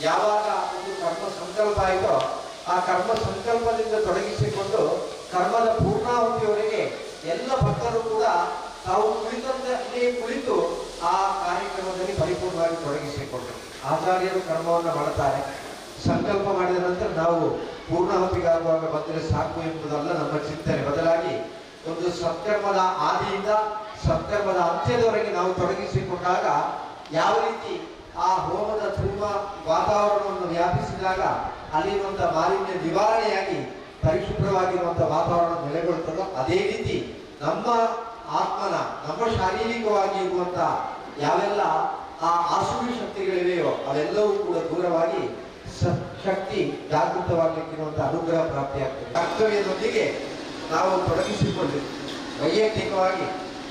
ಯಾವಾಗ ಒಂದು ಕರ್ಮ ಸಂಕಲ್ಪ ಆಯಿತೋ ಆ ಕರ್ಮ ಸಂಕಲ್ಪದಿಂದ ತೊಡಗಿಸಿಕೊಂಡು ಕರ್ಮದ ಪೂರ್ಣಾಹುತಿಯವರೆಗೆ ಎಲ್ಲ ಭಕ್ತರು ಕೂಡ ತಾವು ಕುಳಿತಂತೆ ಕುಳಿತು ಆ ಕಾರ್ಯಕ್ರಮದಲ್ಲಿ ಪರಿಪೂರ್ಣವಾಗಿ ತೊಡಗಿಸಿಕೊಂಡರು. ಆಚಾರ್ಯರು ಕರ್ಮವನ್ನು ಮಾಡುತ್ತಾರೆ. ಸಂಕಲ್ಪ ಮಾಡಿದ ನಂತರ ನಾವು ಪೂರ್ಣಾಹುತಿಗಾಗುವಾಗ ಬಂದರೆ ಸಾಕು ಎಂಬುದಲ್ಲ ನಮ್ಮ ಚಿಂತನೆ. ಬದಲಾಗಿ ಒಂದು ಸತ್ಕರ್ಮದ ಆದಿಯಿಂದ ಸತ್ಕರ್ಮದ ಅಂತ್ಯದವರೆಗೆ ನಾವು ತೊಡಗಿಸಿಕೊಂಡಾಗ ಯಾವ ರೀತಿ ಆ ಹೋಮದ ಧೂಮ ವಾತಾವರಣವನ್ನು ವ್ಯಾಪಿಸಿದಾಗ ಅಲ್ಲಿರುವಂಥ ಮಾಲಿನ್ಯ ನಿವಾರಣೆಯಾಗಿ ಪರಿಶುಭ್ರವಾಗಿರುವಂಥ ವಾತಾವರಣ ನೆಲೆಗೊಳ್ಳುತ್ತದೋ ಅದೇ ರೀತಿ ನಮ್ಮ ಆತ್ಮನ, ನಮ್ಮ ಶಾರೀರಿಕವಾಗಿ ಇರುವಂಥ ಯಾವೆಲ್ಲ ಆ ಆಸುರಿ ಶಕ್ತಿಗಳಿವೆಯೋ ಅವೆಲ್ಲವೂ ಕೂಡ ದೂರವಾಗಿ ಶಕ್ತಿ ಜಾಗೃತವಾಗಲಿಕ್ಕಿರುವಂಥ ಅನುಗ್ರಹ ಪ್ರಾಪ್ತಿಯಾಗ್ತದೆ. ಕರ್ತವ್ಯದೊಂದಿಗೆ ನಾವು ತೊಡಗಿಸಿಕೊಳ್ಳಿ ವೈಯಕ್ತಿಕವಾಗಿ,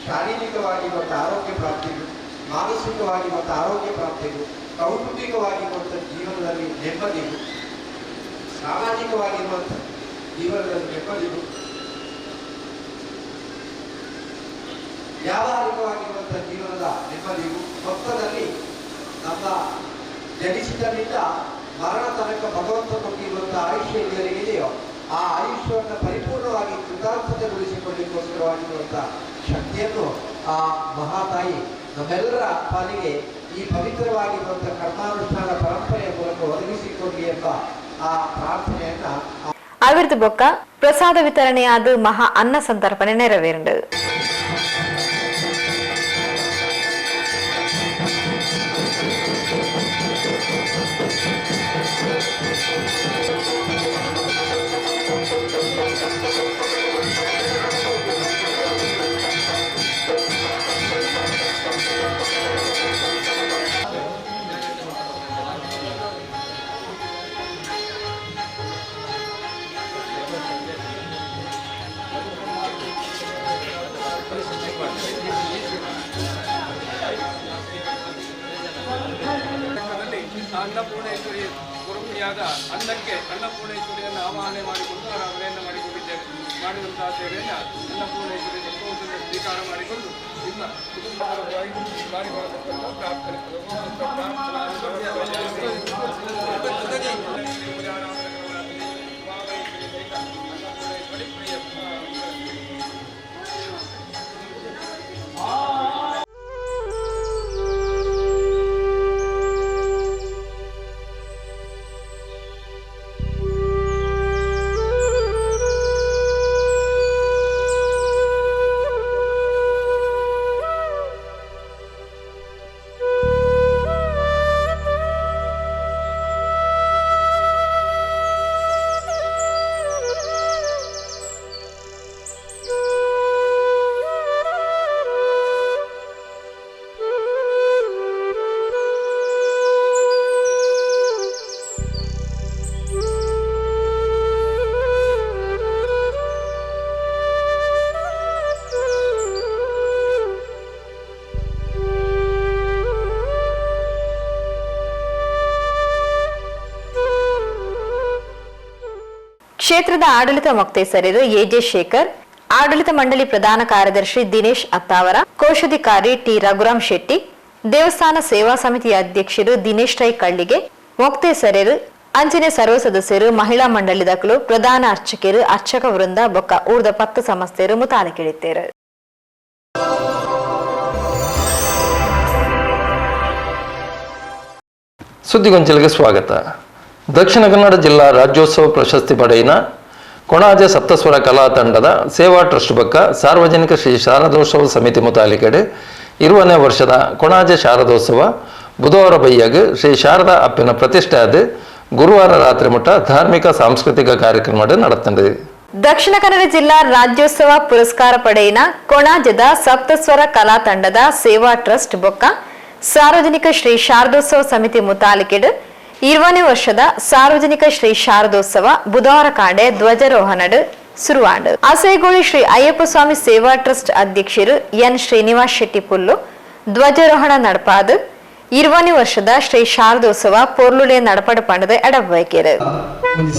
ಶಾರೀರಿಕವಾಗಿ ಮತ್ತು ಆರೋಗ್ಯ ಪ್ರಾಪ್ತಿಗೂ, ಮಾನಸಿಕವಾಗಿ ಮತ್ತು ಆರೋಗ್ಯ ಪ್ರಾಪ್ತಿಗೂ, ಕೌಟುಂಬಿಕವಾಗಿರುವಂಥ ಜೀವನದಲ್ಲಿ ನೆಮ್ಮದಿಗೂ, ಸಾಮಾಜಿಕವಾಗಿರುವಂಥ ಜೀವನದಲ್ಲಿ ನೆಮ್ಮದಿಗೂ, ವ್ಯಾವಹಾರಿಕವಾಗಿರುವಂಥ ಜೀವನದ ನೆಮ್ಮದಿಗೂ, ಮೊತ್ತದಲ್ಲಿ ನಮ್ಮ ಜನಿಸಿದರಿಂದ ಮರಣ ತನಕ ಭಗವಂತ ಕೊಟ್ಟಿರುವಂಥ ಆಯುಷ್ಯ ಎಲ್ಲಿವರೆಗಿದೆಯೋ ಆ ಆಯುಷ್ಯವನ್ನು ಪರಿಪೂರ್ಣವಾಗಿ ಕೃತಾರ್ಥತೆಗೊಳಿಸಿಕೊಳ್ಳಲಿಕ್ಕೋಸ್ಕರವಾಗಿರುವಂಥ ಶಕ್ತಿಯನ್ನು ಆ ಮಹಾತಾಯಿ ನಮ್ಮೆಲ್ಲರ ಪಾಲಿಗೆ ಈ ಪವಿತ್ರವಾಗಿರುವಂಥ ಕರ್ಮಾನುಷ್ಠಾನ ಪರಂಪರೆಯ ಮೂಲಕ ಒದಗಿಸಿಕೊಡಲಿ ಎಂಬ ಆ ಪ್ರಾರ್ಥನೆಯನ್ನ. ಅವಿರ್ದು ಬೊಕ್ಕ ಪ್ರಸಾದ ವಿತರಣೆಯಾದ ಮಹಾ ಅನ್ನ ಸಂತರ್ಪಣೆ ನೆರವೇರಿಂಡು. ಅನ್ನಪೂರ್ಣೇಶ್ವರಿ ಗುರುಪಿಯಾದ ಅನ್ನಕ್ಕೆ ಅನ್ನಪೂರ್ಣೇಶ್ವರಿಯನ್ನು ಆವಾಹನೆ ಮಾಡಿಕೊಂಡು ಆರಾಧನೆಯನ್ನು ಮಾಡಿಕೊಂಡಿದ್ದೇವೆ. ಮಾಡಿದಂತಹ ಸೇವೆಯನ್ನು ಅನ್ನಪೂರ್ಣೇಶ್ವರಿ ಸಂತೋಷದಿಂದ ಸ್ವೀಕಾರ ಮಾಡಿಕೊಂಡು ನಿಮ್ಮ ಕುಟುಂಬವಾಗಿ ಮಾಡಿಕೊಳ್ಳತಕ್ಕಂಥ ಪ್ರಾರ್ಥನೆ ಅನ್ನಪೂರ್ಣೇಶ್ವರಿ ಪ್ರಿಯ. ಕ್ಷೇತ್ರದ ಆಡಳಿತ ಮೊಕ್ತೇಸರರು ಎಜೆ ಶೇಖರ್, ಆಡಳಿತ ಮಂಡಳಿ ಪ್ರಧಾನ ಕಾರ್ಯದರ್ಶಿ ದಿನೇಶ್ ಅತ್ತಾವರ, ಕೋಶಾಧಿಕಾರಿ ಟಿ ರಘುರಾಮ್ ಶೆಟ್ಟಿ, ದೇವಸ್ಥಾನ ಸೇವಾ ಸಮಿತಿಯ ಅಧ್ಯಕ್ಷರು ದಿನೇಶ್ ರೈ ಕಳ್ಳಿಗೆ, ಮೊಕ್ತೇಸರರು, ಅಂಚಿನ ಸರ್ವ ಸದಸ್ಯರು, ಮಹಿಳಾ ಮಂಡಳಿ ದಾಖಲು, ಪ್ರಧಾನ ಅರ್ಚಕರು, ಅರ್ಚಕ ವೃಂದ ಬೊಕ್ಕ ಊರ್ದ 10 ಸಂಸ್ಥೆಯರು ಮುತಾಲಿಕಿಳಿತೇರು. ಸುದ್ದಿಗೊಂಚಲಿಗೆ ಸ್ವಾಗತ. ದಕ್ಷಿಣ ಕನ್ನಡ ಜಿಲ್ಲಾ ರಾಜ್ಯೋತ್ಸವ ಪ್ರಶಸ್ತಿ ಪಡೆಯಿನ ಕೊಣಾಜೆ ಸಪ್ತಸ್ವರ ಕಲಾ ತಂಡದ ಸೇವಾ ಟ್ರಸ್ಟ್ ಬಕ್ಕ ಸಾರ್ವಜನಿಕ ಶ್ರೀ ಶಾರದೋತ್ಸವ ಸಮಿತಿ ಮುತಾಲಿಕೆಡೆ 20ನೇ ವರ್ಷದ ಕೊಣಾಜೆ ಶಾರದೋತ್ಸವ ಬುಧವಾರ ಬೈಯಾಗ ಶ್ರೀ ಶಾರದಾ ಅಪ್ಪಿನ ಪ್ರತಿಷ್ಠೆ ಆದ ಗುರುವಾರ ರಾತ್ರಿ ಮುಟ್ಟ ಧಾರ್ಮಿಕ ಸಾಂಸ್ಕೃತಿಕ ಕಾರ್ಯಕ್ರಮ ನಡೆಯುತ್ತದೆ. ದಕ್ಷಿಣ ಕನ್ನಡ ಜಿಲ್ಲಾ ರಾಜ್ಯೋತ್ಸವ ಪುರಸ್ಕಾರ ಪಡೆಯಿನ ಕೊಣಾಜೆದ ಸಪ್ತಸ್ವರ ಕಲಾ ತಂಡದ ಸೇವಾ ಟ್ರಸ್ಟ್ ಬೊಕ್ಕ ಸಾರ್ವಜನಿಕ ಶ್ರೀ ಶಾರದೋತ್ಸವ ಸಮಿತಿ ಮುತಾಲಿಕೆಡ್ 20ನೇ ವರ್ಷದ ಸಾರ್ವಜನಿಕ ಶ್ರೀ ಶಾರದೋತ್ಸವ ಬುಧವಾರ ಕಾಂಡೆ ಧ್ವಜಾರೋಹಣಡ್ ಸುರುವಾಂಡ್. ಅಸೈಗೋಳಿ ಶ್ರೀ ಅಯ್ಯಪ್ಪ ಸ್ವಾಮಿ ಸೇವಾ ಟ್ರಸ್ಟ್ ಅಧ್ಯಕ್ಷರು ಎನ್ ಶ್ರೀನಿವಾಸ್ ಶೆಟ್ಟಿ ಪುಲ್ಲು ಧ್ವಜಾರೋಹಣ ನಡಪಾದ 20ನೇ ವರ್ಷದ ಶ್ರೀ ಶಾರದೋತ್ಸವ ಪೊರ್ಲುಡೆ ನಡಪಡ ಪಂಡದ ಎಡಬೈಕೇರು.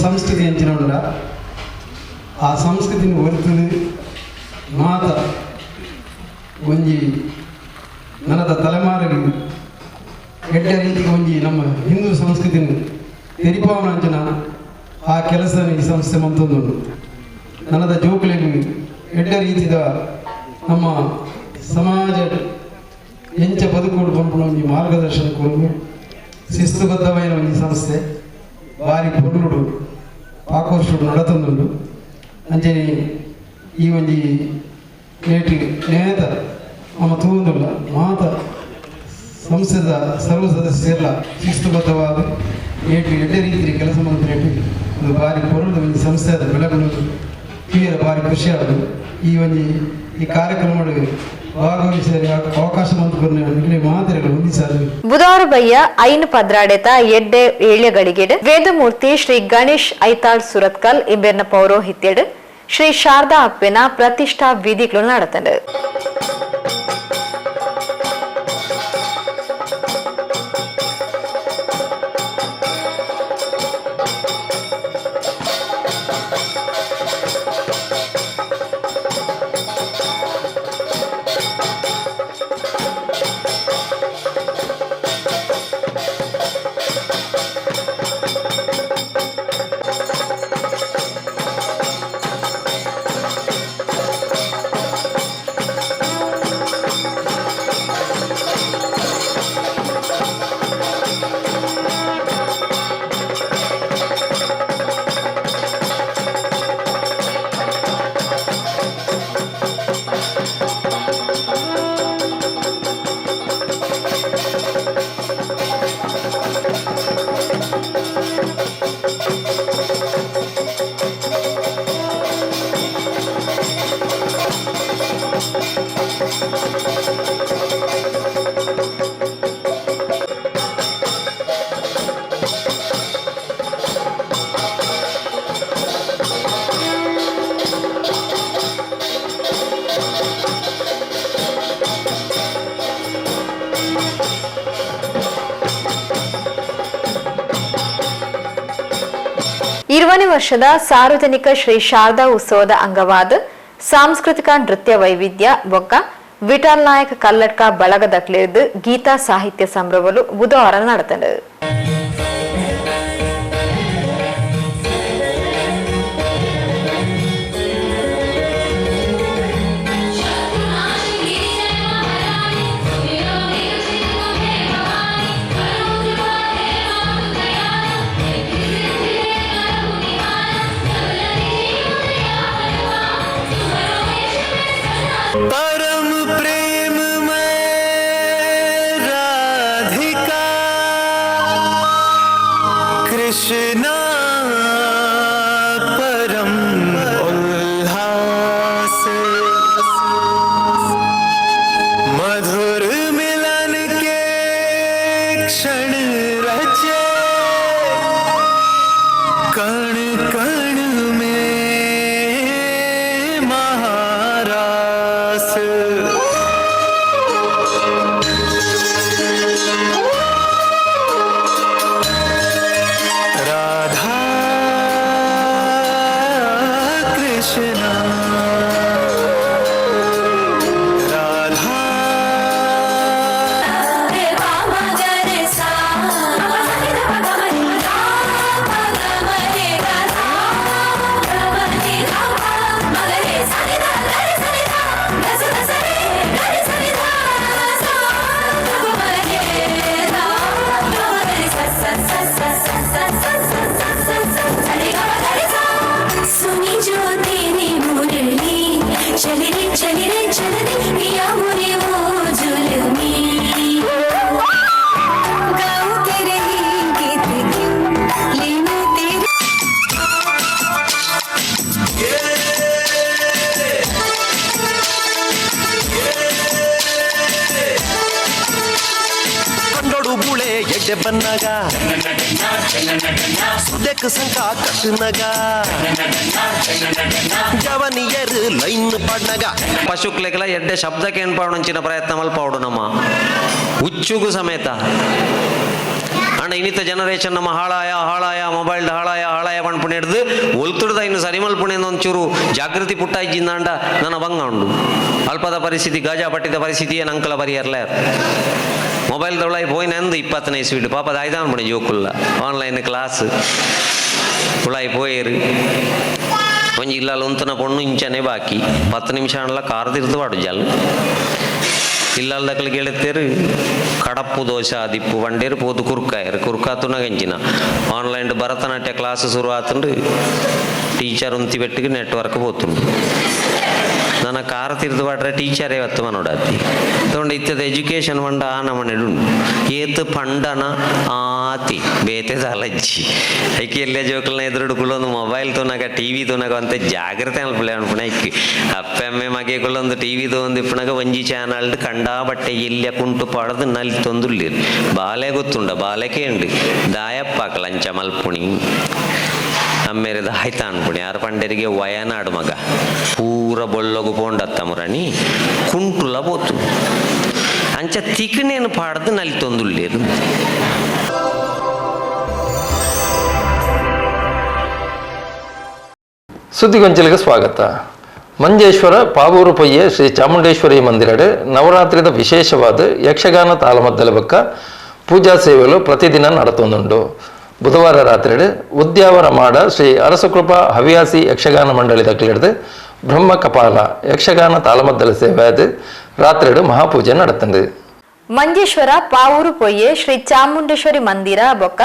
ಸಂಸ್ಕೃತಿ ಅಂಚಿನ ಆ ಸಂಸ್ಕೃತಿನ ಹೊರತದೆ ಮಾತ ಒಂಜಿ ನನದ ತಲೆಮಾರಿಗೆ ಎಡ್ಡೆ ರೀತಿಗೆ ಒಂಜಿ ನಮ್ಮ ಹಿಂದೂ ಸಂಸ್ಕೃತಿನ ತೆರಿಪಾವನಂಚಿನ ಆ ಕೆಲಸ ಈ ಸಂಸ್ಥೆ ಮಂತೊಂದುಂಡು. ನನದ ಜೋಕುಲೆಗ್ ಎಡ್ಡೆ ರೀತಿದ ನಮ್ಮ ಸಮಾಜ ಎಂಚ ಬದುಕುಡು ಪನ್ಪುನ ಒಂಜಿ ಮಾರ್ಗದರ್ಶನ ಕೊರಗು ಶಿಸ್ತುಬದ್ಧమైన ಒಂಜಿ ಸಂಸ್ಥೆ ಬಾರಿ ಪೊರ್ಲುಡು ಆಕೋರ್ಷುಡು ನಡತೊಂದುಂಡು. ಅಂಚನೆ ಈ ಒಂಜಿ ನೇಟಿ ನೇತ ನಮ್ಮ ತೂಂದುಲ್ಲ ಮಾತ ಸಂಸ್ಥೆದ ಸರ್ವ ಸದಸ್ಯರೆಲ್ಲ ಶಿಸ್ತುಬದ್ಧವಾದ ಏಟು ಎಡ್ಡೆ ರೀತಿಯ ಕೆಲಸ ಮಂತ್ರಿ ಒಂದು ಬಾರಿ ಪೊರ್ಲುದ ಒಂಜಿ ಸಂಸ್ಥೆದ ಬೆಳಗುಲು ತೀರ ಬಾರಿ ಖುಷಿಯಾಗದು. ಈ ಒಂಜಿ ಈ ಕಾರ್ಯಕ್ರಮ ಭಾಗವಹಿಸಿದ ಅವಕಾಶ ಮಾತ್ರೆಗಳು ಹೊಂದಿಸಾರು. ಬುಧವಾರ ಬಯ್ಯ ಐನು ಪದ್ರಾಡೆತ ಎಡ್ಡೆ ಏಳ್ಯಗಳಿಗೆಡ್ ವೇದಮೂರ್ತಿ ಶ್ರೀ ಗಣೇಶ್ ಐತಾಳ್ ಸುರತ್ಕಲ್ ಇಂಬೆರ್ನ ಪೌರೋಹಿತ್ಯಡ್ ಶ್ರೀ ಶಾರದಾ ಅಪ್ಪೆನ ಪ್ರತಿಷ್ಠಾ ವಿಧಿಗಳು നടത്തണ്ട്. ಇರುವನೇ ವರ್ಷದ ಸಾರ್ವಜನಿಕ ಶ್ರೀ ಶಾರದಾ ಉತ್ಸವದ ಅಂಗವಾದ ಸಾಂಸ್ಕೃತಿಕ ನೃತ್ಯ ವೈವಿಧ್ಯ ಬೊಕ್ಕ ವಿಠಲ್ ನಾಯಕ್ ಕಲ್ಲಡ್ಕ ಬಳಗದಕ್ಲೇರ್ದು ಗೀತಾ ಸಾಹಿತ್ಯ ಸಂಭ್ರಮಲು ಬುಧವಾರ ನಡೆತಂಡು. परम प्रेम में राधिका कृष्णा परम उल्लास मधुर मिलन के क्षण रचे कण कण में महारास। राधा कृष्णा राधा। सुनी जो तेरी मुरली चल रे चल रे चल रे पिया मोरे वो जुलमी गाऊं तेरे ही गीत क्यों लेना तेरे। ಕಂಡೋಡು ಬೂಳೆ ಎಡ್ಡೆ ಬನ್ನಾಗ ಸುದೆಕ್ ಸಂಕ ಕಟ್ಟುನಗ ಜವನಿಯರು ಲೈನ್ ಪಾಡ್ನಗ ಪಶುಕ್ಲೆಗ್ಲ ಎಡ್ಡೆ ಶಬ್ದಕ್ಕೆ ಏನ್ಪಾವಣಂಚಿನ ಪ್ರಯತ್ನ ಮಲ್ಪಾವಡು ನಮ್ಮ ಹುಚ್ಚುಗು ಸಮೇತ. ಅಂಡ ಇನ್ನಿತ ಜನರೇಷನ್ ನಮ್ಮ ಹಾಳಾಯ ಹಾಳಾಯ ಮೊಬೈಲ್ ಹಾಳಾಯ ಹಾಳಾಯ ಪಣ್ಪುಣೆ ಹಿಡ್ದು ಒಲ್ತುಡ್ದ ಇನ್ನು ಸರಿ ಮಲ್ಪುಣೆ ಒಂಚೂರು ಜಾಗೃತಿ ಪುಟ್ಟಾಯಿಜಿಂದ ಅಂಡ ನನ್ನ ಬಂಗ ಉಂಡು. ಅಲ್ಪದ ಪರಿಸ್ಥಿತಿ ಗಾಜಾ ಪಟ್ಟಿದ ಪರಿಸ್ಥಿತಿ ಏನು ಅಂಕಲ ಪರಿಹರ್ಲ. ಮೊಬೈಲ್ ದೊಳಾಯಿ ಪೋಯಿನ ಅಂದು 20ನೇ ಇಸ್ವಿಡ್ ಪಾಪದ ಐದಾನ್ ಪುಣೆ ಜೋಕುಲ್ಲ ಆನ್ಲೈನ್ ಕ್ಲಾಸ್ ಉಳಾಯಿ ಪೋಯೇರು ಒಂಜಿ ಇಲ್ಲಲ್ಲ ಉಂತನ ಪೊಣ್ಣು ಇಂಚನೆ ಬಾಕಿ 10 ನಿಮಿಷ ಅನ್ಲ ಕಾರ್ ತಿರ್ದು ಪಾಡು ಜಲ್ ಇಲ್ಲಲ್ದಕ್ಲು ಕೇಳುತ್ತೇರು ಕಡಪ್ಪು ದೋಸೆ ದಿಪ್ಪು ಬಂಡೇರು ಪೋದು ಕುರ್ಕಾಯರು ಕುರ್ಕಾ ತುನಗಂಚಿನ ಆನ್ಲೈನ್ ಭರತನಾಟ್ಯ ಕ್ಲಾಸ್ ಶುರು ಆತಂಡು ಟೀಚರ್ ಉಂತಿ ಬೆಟ್ಟಿಗೆ ನೆಟ್ವರ್ಕ್ ಪೋತುಂಡು ನನ್ನ ಕಾರ್ ತಿರ್ದು ಪಾಡ್ರೆ ಟೀಚರೇ ವತ್ತು ಮನೋಡಾತಿ ತೊಂಡ ಇತ್ತದ ಎಜುಕೇಷನ್ ಪಂಡ ಆ ನಮನೆಡು ಏತ್ ಪಂಡನ ಆತಿ ಬೇತೆ ದಾಲಜ್ಜಿ ಐಕೆ ಎಲ್ಲ ಜೋಕಲ್ನ ಎದುರುಡು ಕುಲ್ಲೊಂದು ಮೊಬೈಲ್ ತೂನಗ ಟಿವಿ ತೂನಗ ಅಂತ ಜಾಗ್ರತೆ ಅನ್ಪುಲೆ ಅನ್ಪುಣ ಐಕ್ ಅಪ್ಪೆ ಅಮ್ಮೆ ಮಗೆ ಕುಲ್ಲೊಂದು ಟಿವಿ ತಗೊಂದು ಇಪ್ಪುನಗ ಒಂಜಿ ಚಾನಲ್ ಕಂಡಾ ಬಟ್ಟೆ ಎಲ್ಲ ಕುಂಟು ಪಾಡದು ನಲ್ಲಿ ತೊಂದುಳ್ಳಿರು ಬಾಲೆ ಗೊತ್ತುಂಡ ಬಾಲೆಕೆ ಉಂಡು ದಾಯಪ್ಪಾಕಲ ಅಂಚ ಮಲ್ಪುಣಿ ಅಮ್ಮೇರದ ಆಯ್ತಾ ಅನ್ಪುಣಿ ಯಾರು ಪಂಡರಿಗೆ ವಯನಾಡು ಮಗ ಪೂರ ಬೊಳ್ಳೊಗು ಪೋಂಡತ್ತ ಮುರಣಿ ಕುಂಟುಲ ಪೋತು ಅಂಚ ತಿಕ್ನೇನು ಪಾಡ್ದು ನಲ್ಲಿ ತೊಂದುಳ್ಳೇರು. ಸುದ್ದಿಗೊಂಚಲಿಗೆ ಸ್ವಾಗತ. ಮಂಜೇಶ್ವರ ಪಾವೂರು ಪೊಯ್ಯೆ ಶ್ರೀ ಚಾಮುಂಡೇಶ್ವರಿ ಮಂದಿರಡು ನವರಾತ್ರಿದ ವಿಶೇಷವಾದ ಯಕ್ಷಗಾನ ತಾಳಮದ್ದಲ ಬೊಕ್ಕ ಪೂಜಾ ಸೇವೆಗಳು ಪ್ರತಿದಿನ ನಡತೊಂದುಂಡು. ಬುಧವಾರ ರಾತ್ರಿ ಉದ್ಯಾವರ ಮಾಡ ಶ್ರೀ ಅರಸುಕೃಪಾ ಹವ್ಯಾಸಿ ಯಕ್ಷಗಾನ ಮಂಡಳಿ ತಕ್ಲಿಡ್ದು ಬ್ರಹ್ಮ ಕಪಾಲ ಯಕ್ಷಗಾನ ತಾಳಮದ್ದಲ ಸೇವೆ ಅದು ರಾತ್ರಿ ಮಹಾಪೂಜೆ ನಡತಂದು. ಮಂಜೇಶ್ವರ ಪಾವೂರು ಪೊಯ್ಯೆ ಶ್ರೀ ಚಾಮುಂಡೇಶ್ವರಿ ಮಂದಿರ ಬೊಕ್ಕ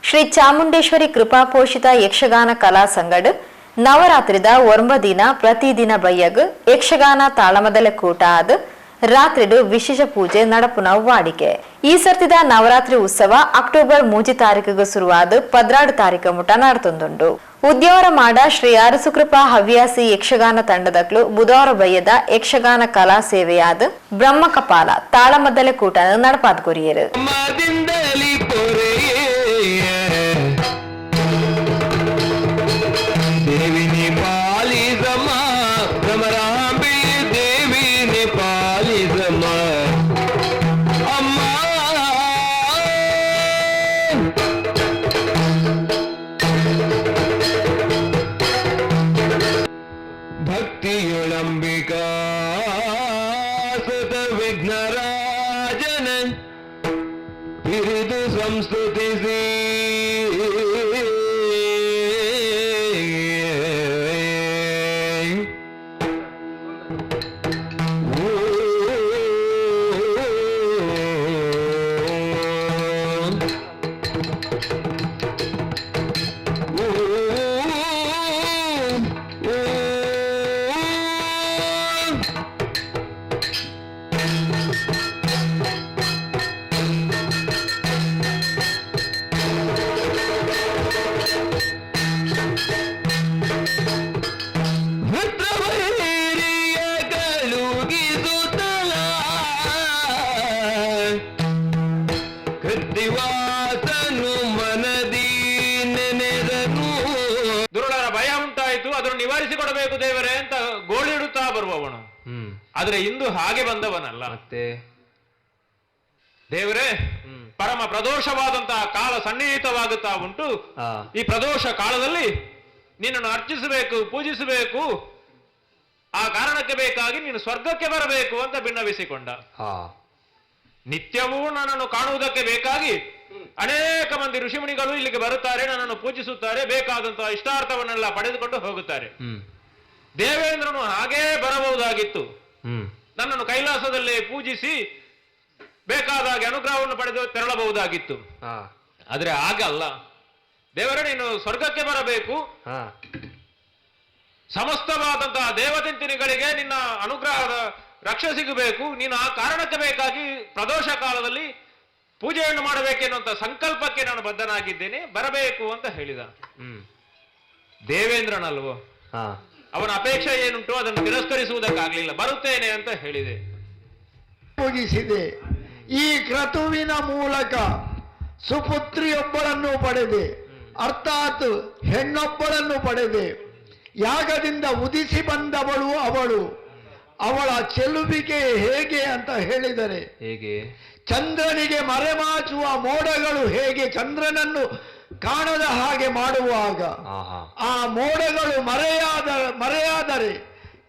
ಶ್ರೀ ಚಾಮುಂಡೇಶ್ವರಿ ಕೃಪಾಪೋಷಿತ ಯಕ್ಷಗಾನ ಕಲಾ ಸಂಗಡ್ ನವರಾತ್ರಿದ 9 ದಿನ ಪ್ರತಿದಿನ ಬಯ್ಯಗ್ ಯಕ್ಷಗಾನ ತಾಳಮದಲೆ ಕೂಟ ಆದ್ ರಾತ್ರಿಡು ವಿಶೇಷ ಪೂಜೆ ನಡಪುನ ವಾಡಿಕೆ. ಈ ಸರ್ತಿದ ನವರಾತ್ರಿ ಉತ್ಸವ ಅಕ್ಟೋಬರ್ 3 ತಾರೀಕಿಗೆ ಶುರುವಾದ 14 ತಾರೀಕು ಮುಟ ನಡತೊಂದುಂಡು. ಉದ್ಯಾವರ ಮಾಡ ಶ್ರೀ ಅರಸುಕೃಪಾ ಹವ್ಯಾಸಿ ಯಕ್ಷಗಾನ ತಂಡದಕ್ಲು ಬುಧವಾರ ಬಯ್ಯದ ಯಕ್ಷಗಾನ ಕಲಾ ಸೇವೆಯಾದ ಬ್ರಹ್ಮಕಪಾಲ ತಾಳಮದ್ದಲೆ ಕೂಟ ನಡಪಾದ್ ಕೊರಿಯರು. ನಿವಾರಿಸಿಕೊಡಬೇಕು ದೇವರೇ ಅಂತ ಗೋಳಿಡುತ್ತಾ ಬರುವವನು. ಆದ್ರೆ ಇಂದು ಹಾಗೆ ಬಂದವನಲ್ಲ. ಮತ್ತೆ ದೇವರೇ, ಪರಮ ಪ್ರದೋಷವಾದಂತಹ ಕಾಲ ಸನ್ನಿಹಿತವಾಗುತ್ತಾ ಉಂಟು. ಈ ಪ್ರದೋಷ ಕಾಲದಲ್ಲಿ ನಿನ್ನನ್ನು ಅರ್ಚಿಸಬೇಕು, ಪೂಜಿಸಬೇಕು. ಆ ಕಾರಣಕ್ಕೆ ಬೇಕಾಗಿ ನೀನು ಸ್ವರ್ಗಕ್ಕೆ ಬರಬೇಕು ಅಂತ ಭಿನ್ನವಿಸಿಕೊಂಡ. ನಿತ್ಯವೂ ನನ್ನನ್ನು ಕಾಣುವುದಕ್ಕೆ ಬೇಕಾಗಿ ಅನೇಕ ಮಂದಿ ಋಷಿಮುನಿಗಳು ಇಲ್ಲಿಗೆ ಬರುತ್ತಾರೆ, ನನ್ನನ್ನು ಪೂಜಿಸುತ್ತಾರೆ, ಬೇಕಾದಂತಹ ಇಷ್ಟಾರ್ಥವನ್ನೆಲ್ಲ ಪಡೆದುಕೊಂಡು ಹೋಗುತ್ತಾರೆ. ದೇವೇಂದ್ರನು ಹಾಗೇ ಬರಬಹುದಾಗಿತ್ತು, ನನ್ನನ್ನು ಕೈಲಾಸದಲ್ಲಿ ಪೂಜಿಸಿ ಬೇಕಾದಾಗೆ ಅನುಗ್ರಹವನ್ನು ಪಡೆದು ತೆರಳಬಹುದಾಗಿತ್ತು. ಆದ್ರೆ ಹಾಗಲ್ಲ, ದೇವರೇ ನೀನು ಸ್ವರ್ಗಕ್ಕೆ ಬರಬೇಕು, ಸಮಸ್ತವಾದಂತಹ ದೇವತಿಂತಿನಿಗಳಿಗೆ ನಿನ್ನ ಅನುಗ್ರಹದ ರಕ್ಷೆ ಸಿಗಬೇಕು, ನೀನು ಆ ಕಾರಣಕ್ಕೆ ಬೇಕಾಗಿ ಪ್ರದೋಷ ಕಾಲದಲ್ಲಿ ಪೂಜೆಯನ್ನು ಮಾಡಬೇಕೆನ್ನುವಂತ ಸಂಕಲ್ಪಕ್ಕೆ ನಾನು ಬದ್ಧನಾಗಿದ್ದೇನೆ, ಬರಬೇಕು ಅಂತ ಹೇಳಿದ. ದೇವೇಂದ್ರನಲ್ವೋ, ಅವನ ಅಪೇಕ್ಷೆ ಏನುಂಟು ಅದನ್ನು ತಿರಸ್ಕರಿಸುವುದಕ್ಕಾಗ್ಲಿಲ್ಲ, ಬರುತ್ತೇನೆ ಅಂತ ಹೇಳಿದೆ. ಮುಗಿಸಿದೆ. ಈ ಕ್ರತುವಿನ ಮೂಲಕ ಸುಪುತ್ರಿಯೊಬ್ಬಳನ್ನು ಪಡೆದೆ, ಅರ್ಥಾತ್ ಹೆಣ್ಣೊಬ್ಬಳನ್ನು ಪಡೆದೆ. ಯಾಗದಿಂದ ಉದಿಸಿ ಬಂದವಳು ಅವಳು. ಅವಳ ಚೆಲುವಿಕೆ ಹೇಗೆ ಅಂತ ಹೇಳಿದರೆ, ಹೇಗೆ ಚಂದ್ರನಿಗೆ ಮರೆಮಾಚುವ ಮೋಡಗಳು ಹೇಗೆ ಚಂದ್ರನನ್ನು ಕಾಣದ ಹಾಗೆ ಮಾಡುವಾಗ ಆ ಮೋಡಗಳು ಮರೆಯಾದರೆ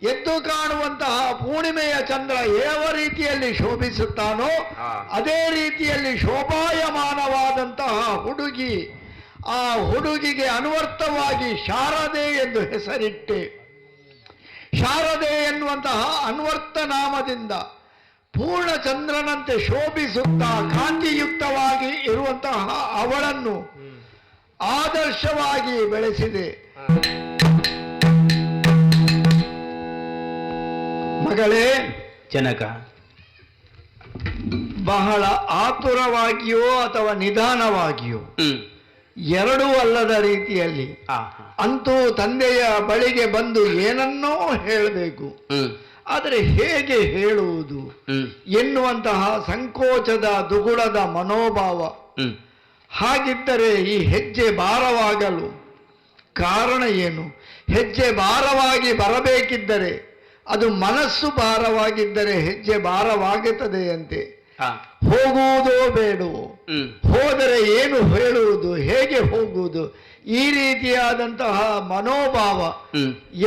ಎದ್ದು ಕಾಣುವಂತಹ ಪೂರ್ಣಿಮೆಯ ಚಂದ್ರ ಯಾವ ರೀತಿಯಲ್ಲಿ ಶೋಭಿಸುತ್ತಾನೋ ಅದೇ ರೀತಿಯಲ್ಲಿ ಶೋಭಾಯಮಾನವಾದಂತಹ ಹುಡುಗಿ, ಆ ಹುಡುಗಿಗೆ ಅನ್ವರ್ಥವಾಗಿ ಶಾರದೆ ಎಂದು ಹೆಸರಿಟ್ಟೆ. ಶಾರದೆ ಎನ್ನುವಂತಹ ಅನ್ವರ್ಥ ನಾಮದಿಂದ ಪೂರ್ಣ ಚಂದ್ರನಂತೆ ಶೋಭಿಸುತ್ತಾ ಕಾಂತಿಯುಕ್ತವಾಗಿ ಇರುವಂತಹ ಅವಳನ್ನು ಆದರ್ಶವಾಗಿ ಬೆಳೆಸಿದೆ. ಮಗಳೇ ಜನಕ, ಬಹಳ ಆತುರವಾಗಿಯೋ ಅಥವಾ ನಿಧಾನವಾಗಿಯೋ ಎರಡೂ ಅಲ್ಲದ ರೀತಿಯಲ್ಲಿ ಅಂತೂ ತಂದೆಯ ಬಳಿಗೆ ಬಂದು ಏನನ್ನೋ ಹೇಳಬೇಕು, ಆದರೆ ಹೇಗೆ ಹೇಳುವುದು ಎನ್ನುವಂತಹ ಸಂಕೋಚದ ದುಗುಡದ ಮನೋಭಾವ. ಹಾಗಿದ್ದರೆ ಈ ಹೆಜ್ಜೆ ಭಾರವಾಗಲು ಕಾರಣ ಏನು? ಹೆಜ್ಜೆ ಭಾರವಾಗಿ ಬರಬೇಕಿದ್ದರೆ ಅದು ಮನಸ್ಸು ಭಾರವಾಗಿದ್ದರೆ ಹೆಜ್ಜೆ ಭಾರವಾಗುತ್ತದೆಯಂತೆ. ಹೋಗುವುದೋ ಬೇಡವೋ, ಹೋದರೆ ಏನು ಹೇಳುವುದು, ಹೇಗೆ ಹೋಗುವುದು, ಈ ರೀತಿಯಾದಂತಹ ಮನೋಭಾವ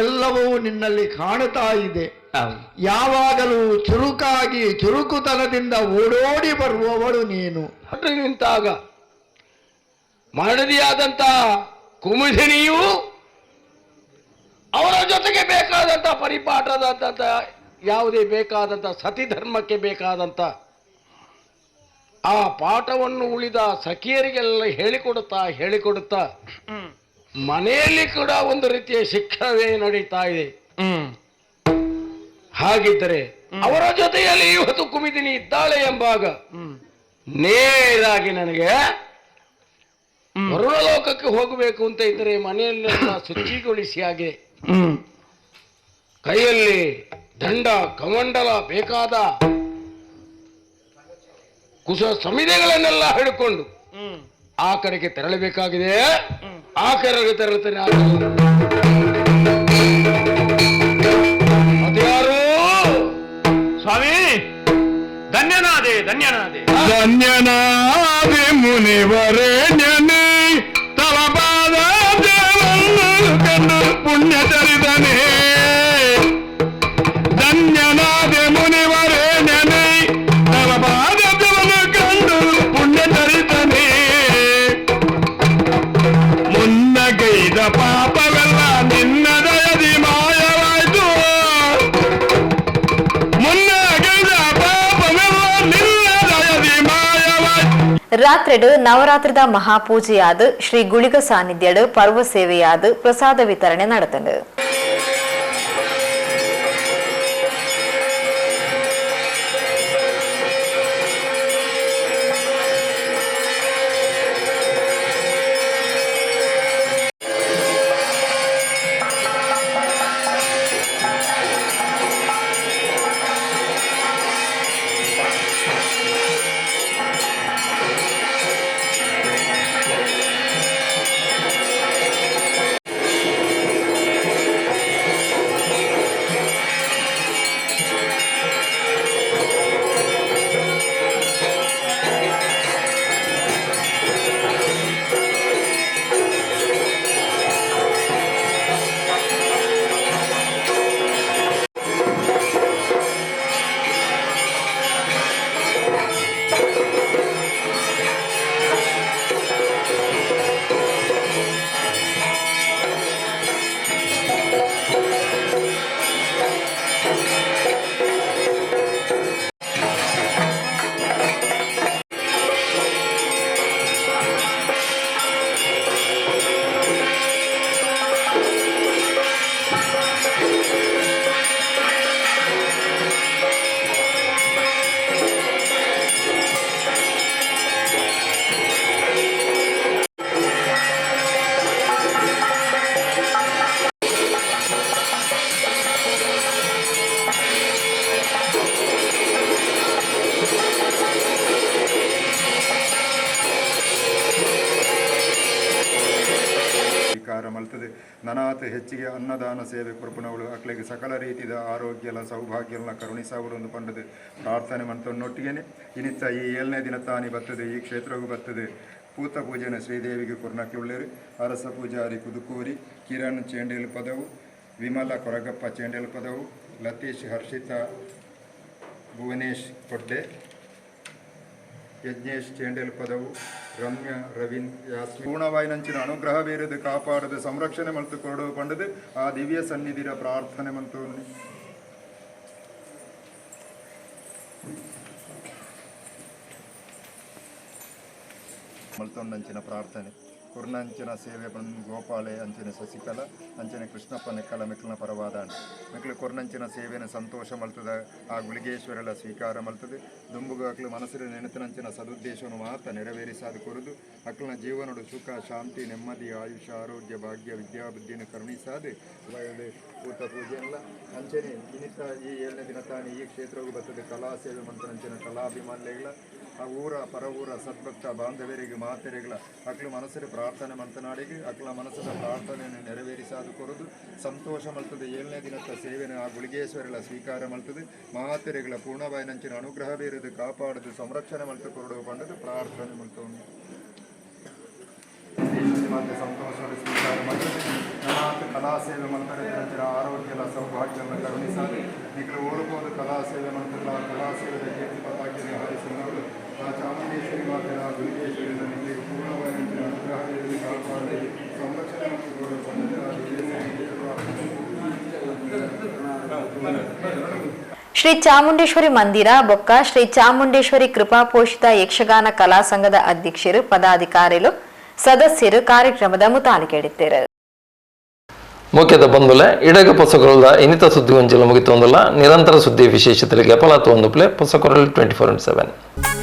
ಎಲ್ಲವೂ ನಿನ್ನಲ್ಲಿ ಕಾಣುತ್ತಾ ಇದೆ. ಯಾವಾಗಲೂ ಚುರುಕಾಗಿ ಚುರುಕುತನದಿಂದ ಓಡೋಡಿ ಬರುವವಳು ನೀನು. ನಿಂತಾಗ ಮರಡಿಯಾದಂತಹ ಕುಮುದಿನಿಯು ಅವರ ಜೊತೆಗೆ ಬೇಕಾದಂಥ ಪರಿಪಾಠದಂಥ ಯಾವುದೇ ಬೇಕಾದಂಥ ಸತಿ ಧರ್ಮಕ್ಕೆ ಬೇಕಾದಂಥ ಆ ಪಾಠವನ್ನು ಉಳಿದ ಸಖಿಯರಿಗೆಲ್ಲ ಹೇಳಿಕೊಡುತ್ತಾ ಹೇಳಿಕೊಡುತ್ತಾ ಮನೆಯಲ್ಲಿ ಕೂಡ ಒಂದು ರೀತಿಯ ಶಿಕ್ಷಣವೇ ನಡೀತಾ ಇದೆ. ಹಾಗಿದ್ದರೆ ಅವರ ಜೊತೆಯಲ್ಲಿ ಇವತ್ತು ಕುಮಿದಿನಿ ಇದ್ದಾಳೆ ಎಂಬಾಗ ನೇರಾಗಿ ನನಗೆ ವರುಣಲೋಕಕ್ಕೆ ಹೋಗಬೇಕು ಅಂತ ಇದ್ದರೆ ಮನೆಯಲ್ಲೆಲ್ಲ ಶುಚಿಗೊಳಿಸಿ ಹಾಗೆ ಕೈಯಲ್ಲಿ ದಂಡ ಕಮಂಡಲ ಬೇಕಾದ ಕುಶ ಸಮಿತಿಗಳನ್ನೆಲ್ಲ ಹಿಡ್ಕೊಂಡು ಆ ಕಡೆಗೆ ತೆರಳಬೇಕಾಗಿದೆ. ಆ ಕಡೆಗೆ ತೆರಳುತ್ತೇನೆ. ಅದ್ಯಾರು ಸ್ವಾಮಿ? ಧನ್ಯನಾದೆ, ಧನ್ಯನಾದೆ, ಧನ್ಯನಾದೆ ಮುನಿವರೇಣ್ಯನೇ, ತವ ಪಾದ ದೇವನ್ನು ಕಂಡು ಪುಣ್ಯ ಚರಿತನೇ. ಧನ್ಯನಾದೆ ಮುನಿವರೇಣ್ಯನೇ, ತವ ಪಾದ ದೇವನ್ನು ಕಂಡು ಪುಣ್ಯ ಚರಿತನೇ. ಮುನ್ನಗೈದ ಪಾಪವೆಲ್ಲ ನಿನ್ನ ದಯದಿ ಮಾಯವಾಯ್ತು, ಮುನ್ನಗೈದ ಪಾಪವೆಲ್ಲ ನಿನ್ನ ದಯದಿ ಮಾಯವಾಯ್ತು. ರಾತ್ರಿಡು ನವರಾತ್ರಿದ ಮಹಾಪೂಜೆಯಾದ ಶ್ರೀ ಗುಳಿಗ ಸಾನ್ನಿಧ್ಯಡು ಪರ್ವ ಸೇವೆಯಾದ ಪ್ರಸಾದ ವಿತರಣೆ ನಡೆತಂಡು. ಮಲ್ತದೆ ನನಾತ ಹೆಚ್ಚಿಗೆ ಅನ್ನದಾನ ಸೇವೆ ಕೊರ್ಪುನವಳು ಅಕ್ಲೆಗೆ ಸಕಲ ರೀತಿಯ ಆರೋಗ್ಯಲ ಸೌಭಾಗ್ಯಲ ಕರುಣಿಸಾವಳು ಒಂದು ಪಂಡದು ಪ್ರಾರ್ಥನೆ ಮಂತೊನ್ನೊಟ್ಟಿಗೆನೆ ಇನಿತ್ತ ಈ ಏಳನೇ ದಿನ ತಾನಿ ಬರ್ತದೆ ಈ ಕ್ಷೇತ್ರಗೂ ಬರ್ತದೆ. ಪೂತ ಪೂಜೆನ ಶ್ರೀದೇವಿಗೆ ಕೊರ್ನಕ್ಲುಳ್ಳೇರು ಅರಸ ಪೂಜಾರಿ ಕುದುಕೂರಿ ಕಿರಣ್ ಚೇಂಡೇಲು ಪದವು ವಿಮಲ ಕೊರಗಪ್ಪ ಚೇಂಡೇಲ್ಪದವು, ಲತೀಶ್ ಹರ್ಷಿತಾ ಭುವನೇಶ್ ಕೊಡ್ಡೆ, ಯಜ್ಞೇಶ್ ಚೇಂಡೇಲ್ಪದವು, ರಮ್ಯ ರವೀನ್ ಯಾಸ್ಮಿ. ಪೂರ್ಣವಾಯಿನಂಚಿನ ಅನುಗ್ರಹ ಬೇರೆದು ಕಾಪಾಡದು ಸಂರಕ್ಷಣೆ ಮಲ್ತು ಕೊರಡು ಪಂಡದು ಆ ದಿವ್ಯ ಸನ್ನಿಧಿರ ಪ್ರಾರ್ಥನೆ ಮಂತು. ಮಲ್ತೊಂಡಂಚಿನ ಪ್ರಾರ್ಥನೆ ಕುರ್ನಂಚಿನ ಸೇವೆ ಬಂದು ಗೋಪಾಲೆ ಅಂಚಿನ ಶಶಿಕಲಾ ಅಂಚಿನ ಕೃಷ್ಣಪ್ಪ ನೆಕ್ಕಲ ಮೆಕ್ಲನ ಪರವಾದಾಂಡ ಮೆಕ್ಲು ಕೊರ್ನಂಚಿನ ಸೇವೆನ ಸಂತೋಷ ಮಲ್ತದ ಆ ಗುಳಿಗೇಶ್ವರಲ ಸ್ವೀಕಾರ ಮಲ್ತದೆ. ದುಂಬುಗು ಅಕ್ಲು ಮನಸ್ಸಿನ ನೆನತನಂಚಿನ ಸದುದ್ದೇಶವನ್ನು ಮಾತ್ರ ನೆರವೇರಿಸಾದ ಕೊರದು ಅಕ್ಲನ ಜೀವನಡು ಸುಖ ಶಾಂತಿ ನೆಮ್ಮದಿ ಆಯುಷ ಆರೋಗ್ಯ ಭಾಗ್ಯ ವಿದ್ಯಾಬುದ್ಧಿನ ಕರುಣಿಸಾದೆ ಊಟ ಪೂಜೆಲ್ಲ ಅಂಚನೆ ಇನ್ನಿತ ಈ ಏಳನೇ ದಿನ ತಾನೇ ಈ ಕ್ಷೇತ್ರವು ಬರ್ತದೆ ಕಲಾ ಸೇವೆ ಮಂತನಂಚಿನ ಕಲಾಭಿಮಾನಿಗಳ ಆ ಊರ ಪರವೂರ ಸದ್ಭಕ್ತ ಬಾಂಧವರಿಗೆ ಮಾತೆರೆಗಳ ಅಕ್ಲು ಮನಸ್ಸಿನ ಪ್ರಾರ್ಥನೆ ಮಂತನಾಡಿಗೆ ಅಕ್ಲ ಮನಸ್ಸಿನ ಪ್ರಾರ್ಥನೆಯನ್ನು ನೆರವೇರಿಸಾದು ಕೊರದು ಸಂತೋಷ ಮಲ್ತದೆ. ಏಳನೇ ದಿನದ ಸೇವೆನ ಆ ಗುಳಿಗೇಶ್ವರಲ ಸ್ವೀಕಾರ ಮಲ್ತದೆ. ಮಾತೆರೆಗಳ ಪೂರ್ಣವಾಯಿನಂಚಿನ ಅನುಗ್ರಹ ಬೇರದು ಕಾಪಾಡದು ಸಂರಕ್ಷಣೆ ಮಲ್ತು ಕೊರಡು ಪಂಡದು ಪ್ರಾರ್ಥನೆ ಮಲ್ತವನು. ಮಾತೆ ಸಂತೋಷ ಸ್ವೀಕಾರ ಮಲ್ತದೆ. ನಾನಾತ ಕಲಾ ಸೇವೆ ಮಲ್ತಾರೆ ಅಂಚಿನ ಆರೋಗ್ಯಲ ಸೌಭಾಗ್ಯನ ಕರುಣಿಸಾದೆ ನಿಖಲು ಓಲುಬೋದು ಕಲಾ ಸೇವೆ ಮಂತ್ರಲ ಕಲಾ ಸೇವೆದ ಕೀರ್ತಿ ಪತಾಕಿನ ಹರಿಸಿನವರು ಆ ಚಾಮುಂಡೇಶ್ವರಿ ಮಾತೆನ ಗುಳಿಗೇಶ್ವರಿ ನಿಮಗೆ ಪೂರ್ಣವಾಗಿ ಅನುಗ್ರಹ ಕಾಪಾಡಿ ಸಂರಕ್ಷಣೆ ಮತ್ತು ಕೊರಡು ಪಂಡದು ಆ ದಿವ್ಯ ಸನ್ನಿಧಿಯ ಪ್ರಾರ್ಥನೆ. ಶ್ರೀ ಚಾಮುಂಡೇಶ್ವರಿ ಮಂದಿರ ಬೊಕ್ಕ ಶ್ರೀ ಚಾಮುಂಡೇಶ್ವರಿ ಕೃಪಾಪೋಷಿತ ಯಕ್ಷಗಾನ ಕಲಾ ಸಂಘದ ಅಧ್ಯಕ್ಷರು ಪದಾಧಿಕಾರಿಗಳು ಸದಸ್ಯರು ಕಾರ್ಯಕ್ರಮದ ಮುತಾಲಿಕೆಡಿದ್ದರು. ಮುಖ್ಯದ ಬಂಧುಲೆ ಇಡಗ ಪೊಸಕೊರಲ್ದ ಇನ್ನಿತ ಸುದ್ದಿ ಒಂಜಿಲ ಮುಗಿತೊಂದಲ್ಲ. ನಿರಂತರ ಸುದ್ದಿ ವಿಶೇಷತೆಗೆ ಪಲಾತು ಒಂದು ಪ್ಲೇ ಪೊಸಕೊರಲ್ 24x7.